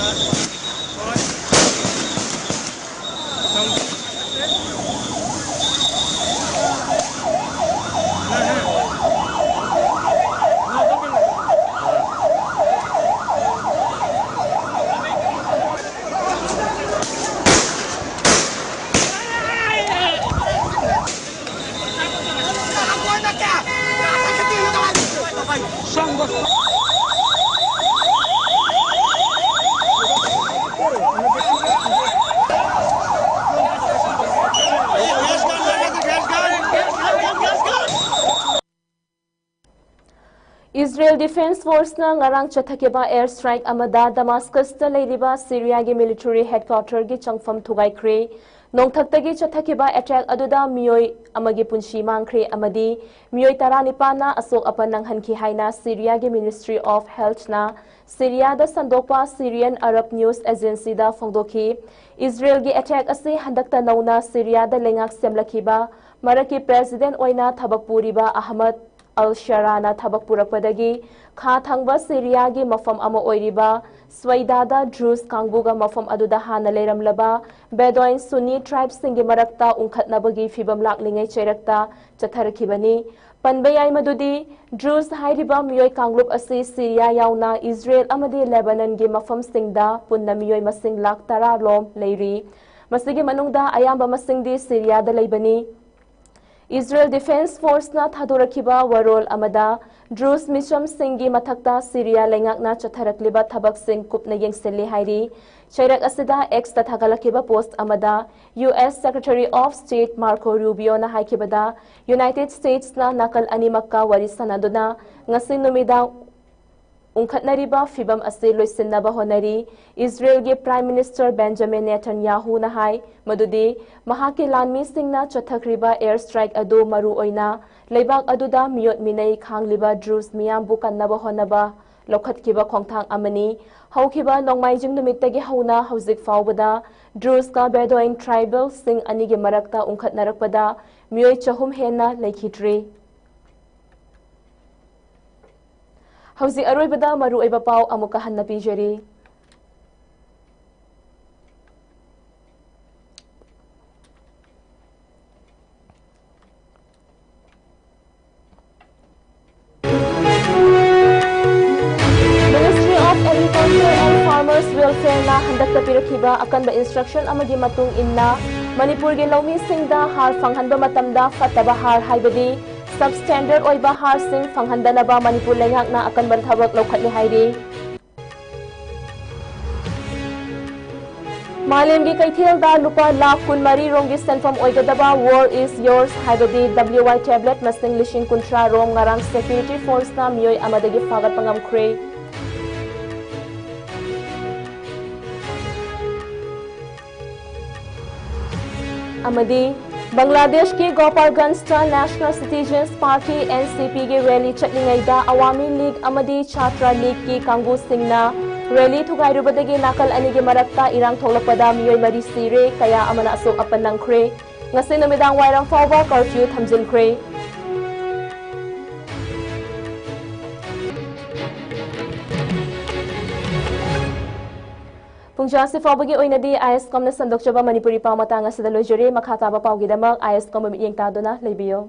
Israel Defense Forceꯅ ꯉꯔꯥꯡ ꯆꯠꯊꯈꯤꯕ air strike ꯑꯃꯗ Damascusꯇ ꯂꯩꯔꯤꯕ Syriaꯒꯤ military headquarterꯒꯤ ꯆꯪꯐꯝ ꯊꯨꯒꯥꯏꯈ꯭ꯔꯦ꯫ ꯅꯣꯡꯊꯛꯇꯒꯤ ꯆꯠꯊꯈꯤꯕ ꯑꯦꯇꯦꯛ ꯑꯗꯨꯗ ꯃꯤꯑꯣꯏ ꯑꯃꯒꯤ ꯄꯨꯟꯁꯤ ꯃꯥꯡꯈ꯭ꯔꯦ ꯑꯃꯗꯤ ꯃꯤꯑꯣꯏ ꯇꯔꯥꯅꯤꯄꯥꯟꯅ ꯑꯁꯣꯛ ꯑꯄꯟ ꯅꯪꯍꯟꯈꯤ ꯍꯥꯏꯅ ꯁꯤꯔꯤꯌꯥꯒꯤ Ministry of Healthꯅ ꯁꯤꯔꯤꯌꯥꯗ ꯁꯟꯗꯣꯛꯄ Syrian Arab News Agencyꯗ ꯐꯣꯡꯗꯣꯛꯈꯤ꯫ ꯏꯖꯔꯦꯜꯒꯤ ꯑꯦꯇꯦꯛ ꯑꯁꯤ ꯍꯟꯗꯛꯇ ꯅꯧꯅ ꯁꯤꯔꯤꯌꯥꯗ ꯂꯩꯉꯥꯛ ꯁꯦꯝꯂꯛꯈꯤꯕ ꯃꯔꯛꯀꯤ president ꯑꯣꯏꯅ ꯊꯕꯛ ꯄꯨꯔꯤꯕ ꯑꯍꯃꯗ ꯑꯜ ꯁꯦꯔꯥꯅ ꯊꯕꯛ ꯄꯨꯔꯛꯄꯗꯒꯤ ꯈꯥ ꯊꯪꯕ ꯁꯤꯔꯤꯌꯥꯒꯤ ꯃꯐꯝ ꯑꯃ ꯑꯣꯏꯔꯤꯕ ꯁ꯭ꯋꯩꯗꯥꯗ ꯗ꯭ꯔꯨꯖ ꯀꯥꯡꯕꯨꯒ ꯃꯐꯝ ꯑꯗꯨꯗ ꯍꯥꯟꯅ ꯂꯩꯔꯝꯂꯕ Bedouin Sunni tribeꯁꯤꯡꯒꯤ ꯃꯔꯛꯇ ꯎꯪꯈꯠꯅꯕꯒꯤ ꯐꯤꯚꯝ ꯂꯥꯛꯂꯤꯉꯩ ꯆꯩꯔꯛꯇ ꯆꯠꯊꯔꯛꯈꯤꯕꯅꯤ꯫ ꯄꯟꯕ ꯌꯥꯏ ꯃꯗꯨꯗꯤ ꯗ꯭ꯔꯨꯖ ꯍꯥꯏꯔꯤꯕ ꯃꯤꯑꯣꯏ ꯀꯥꯡꯂꯨꯞ ꯑꯁꯤ ꯁꯤꯔꯤꯌꯥ ꯌꯥꯎꯅ ꯏꯖꯔꯦꯜ ꯑꯃꯗꯤ ꯂꯦꯕꯥꯅꯟꯒꯤ ꯃꯐꯝꯁꯤꯡꯗ ꯄꯨꯟꯅ ꯃꯤꯑꯣꯏ ꯃꯁꯤꯡ ꯂꯥꯈ ꯇꯔꯥ ꯂꯣꯝ ꯂꯩꯔꯤ꯫ ꯃꯁꯤꯒꯤ ꯃꯅꯨꯡꯗ ꯑꯌꯥꯝꯕ ꯃꯁꯤꯡꯗꯤ ꯁꯤꯔꯤꯌꯥꯗ ꯂꯩꯕꯅꯤ꯫ ꯏꯖꯔꯦꯜ Defence Forceꯅ ꯊꯥꯗꯣꯔꯛꯈꯤꯕ ꯋꯥꯔꯣꯜ ꯑꯃꯗ ꯗ꯭ꯔꯨꯖ ꯃꯤꯆꯝꯁꯤꯡꯒꯤ ꯃꯊꯛꯇ ꯁꯤꯔꯤꯌꯥ ꯂꯩꯉꯥꯛꯅ ꯆꯠꯊꯔꯛꯂꯤꯕ ꯊꯕꯛꯁꯤꯡ ꯀꯨꯞꯅ ꯌꯦꯡꯁꯤꯜꯂꯤ ꯍꯥꯏꯔꯤ꯫ ꯆꯩꯔꯛ ꯑꯁꯤꯗ Xꯇ ꯊꯥꯒꯠꯂꯛꯈꯤꯕ post ꯑꯃꯗ U S Secretary of State Marco Rubioꯅ ꯍꯥꯏꯈꯤꯕꯗ, United Statesꯅ ꯅꯥꯀꯜ ꯑꯅꯤꯃꯛꯀ ꯋꯥꯔꯤ ꯁꯥꯟꯅꯗꯨꯅ ꯉꯁꯤ ꯅꯨꯃꯤꯗꯥꯡ ꯎꯪꯈꯠꯅꯔꯤꯕ ꯐꯤꯚꯝ ꯑꯁꯤ ꯂꯣꯏꯁꯤꯟꯅꯕ ꯍꯣꯠꯅꯔꯤ꯫ ꯏꯖꯔꯦꯜꯒꯤ Prime Minister Benjamin Netanyahuꯅ ꯍꯥꯏ ꯃꯗꯨꯗꯤ ꯃꯍꯥꯛꯀꯤ ꯂꯥꯟꯃꯤꯁꯤꯡꯅ ꯆꯠꯊꯈ꯭ꯔꯤꯕ air strike ꯑꯗꯨ ꯃꯔꯨ ꯑꯣꯏꯅ ꯂꯩꯕꯥꯛ ꯑꯗꯨꯗ ꯃꯤꯑꯣꯠ ꯃꯤꯅꯩ ꯈꯥꯡꯂꯤꯕ ꯗ꯭ꯔꯨꯖ ꯃꯤꯌꯥꯝꯕꯨ ꯀꯟꯅꯕ ꯍꯣꯠꯅꯕ ꯂꯧꯈꯠꯈꯤꯕ ꯈꯣꯡꯊꯥꯡ ꯑꯃꯅꯤ꯫ ꯍꯧꯈꯤꯕ ꯅꯣꯡꯃꯥꯏꯖꯤꯡ ꯅꯨꯃꯤꯠꯇꯒꯤ ꯍꯧꯅ ꯍꯧꯖꯤꯛ ꯐꯥꯎꯕꯗ ꯗ꯭ꯔꯨꯖꯀ Bedouin tribalꯁꯤꯡ ꯑꯅꯤꯒꯤ ꯃꯔꯛꯇ ꯎꯪꯈꯠꯅꯔꯛꯄꯗ ꯃꯤꯑꯣꯏ ꯆꯍꯨꯝ ꯍꯦꯟꯅ ꯂꯩꯈꯤꯗ꯭ꯔꯤ꯫ ꯍꯧꯖꯤꯛ ꯑꯔꯣꯏꯕꯗ ꯃꯔꯨꯑꯣꯏꯕ ꯄꯥꯎ ꯑꯃꯨꯛꯀ ꯍꯟꯅ ꯄꯤꯖꯔꯤ꯫ Ministry of Agriculture and Farmers Welfareꯅ ꯍꯟꯗꯛꯇ ꯄꯤꯔꯛꯈꯤꯕ ꯑꯀꯟꯕ instruction ꯑꯃꯒꯤ ꯃꯇꯨꯡ ꯏꯟꯅ ꯃꯅꯤꯄꯨꯔꯒꯤ ꯂꯧꯃꯤꯁꯤꯡꯗ ꯍꯥꯔ ꯐꯪꯍꯟꯕ ꯃꯇꯝꯗ ꯐꯠꯇꯕ ꯍꯥꯔ ꯍꯥꯏꯕꯗꯤ substandard ꯑꯣꯏꯕ ꯍꯥꯔꯁꯤꯡ ꯐꯪꯍꯟꯗꯅꯕ ꯃꯅꯤꯄꯨꯔ ꯂꯩꯉꯥꯛꯅ ꯑꯀꯟꯕ ꯊꯕꯛ ꯂꯧꯈꯠꯂꯤ ꯍꯥꯏꯔꯤ꯫ ꯃꯥꯂꯦꯝꯒꯤ ꯀꯩꯊꯦꯜꯗ ꯂꯨꯄꯥ ꯂꯥꯈ ꯀꯨꯟꯃꯔꯤ ꯔꯣꯝꯒꯤ ꯁꯦꯟꯐꯝ ꯑꯣꯏꯒꯗꯕ War is Yours ꯍꯥꯏꯕꯗꯤ W Y tablet ꯃꯁꯤꯡ ꯂꯤꯁꯤꯡ ꯀꯨꯟꯊ꯭ꯔꯥ ꯔꯣꯝ ꯉꯔꯥꯡ security forceꯅ ꯃꯤꯑꯣꯏ ꯑꯃꯗꯒꯤ ꯐꯥꯒꯠꯄ ꯉꯝꯈ꯭ꯔꯦ꯫ ꯑꯃꯗꯤ ꯕꯪꯒ꯭ꯂꯥꯗꯦꯁꯀꯤ ꯒꯣꯄꯥꯜꯒꯟꯖꯇ National Citizens Party, N C P ꯒꯤ rally ꯆꯠꯂꯤꯉꯩꯗ ꯑꯋꯥꯃꯤ ꯂꯤꯒ ꯑꯃꯗꯤ ꯁꯥꯇ꯭ꯔ ꯂꯤꯒꯀꯤ ꯀꯥꯡꯕꯨꯁꯤꯡꯅ rally ꯊꯨꯒꯥꯏꯔꯨꯕꯗꯒꯤ ꯅꯥꯀꯜ ꯑꯅꯤꯒꯤ ꯃꯔꯛꯇ ꯏꯔꯥꯡ ꯊꯣꯛꯂꯛꯄꯗ ꯃꯤꯑꯣꯏ ꯃꯔꯤ ꯁꯤꯔꯦ, ꯀꯌꯥ ꯑꯃꯅ ꯑꯁꯣꯛ ꯑꯄꯟ ꯅꯪꯈ꯭ꯔꯦ꯫ ꯉꯁꯤ ꯅꯨꯃꯤꯗꯥꯡ ꯋꯥꯏꯔꯝ ꯐꯥꯎꯕ curfew ꯊꯝꯖꯤꯟꯈ꯭ꯔꯦ꯫ ꯄꯨꯡꯖꯥ ꯑꯁꯤ ꯐꯥꯎꯕꯒꯤ ꯑꯣꯏꯅꯗꯤ ꯑꯥꯏ ꯑꯦꯁ ꯀꯣꯝꯅ ꯁꯟꯗꯣꯛꯆꯕ ꯃꯅꯤꯄꯨꯔꯤ ꯄꯥꯎ ꯃꯇꯥꯡ ꯑꯁꯤꯗ ꯂꯣꯏꯖꯔꯦ꯫ ꯃꯈꯥ ꯇꯥꯕ ꯄꯥꯎꯒꯤꯗꯃꯛ ꯑꯥꯏ ꯑꯦꯁ ꯀꯣꯝꯕꯨ ꯃꯤꯠꯌꯦꯡ ꯇꯥꯗꯨꯅ ꯂꯩꯕꯤꯌꯨ꯫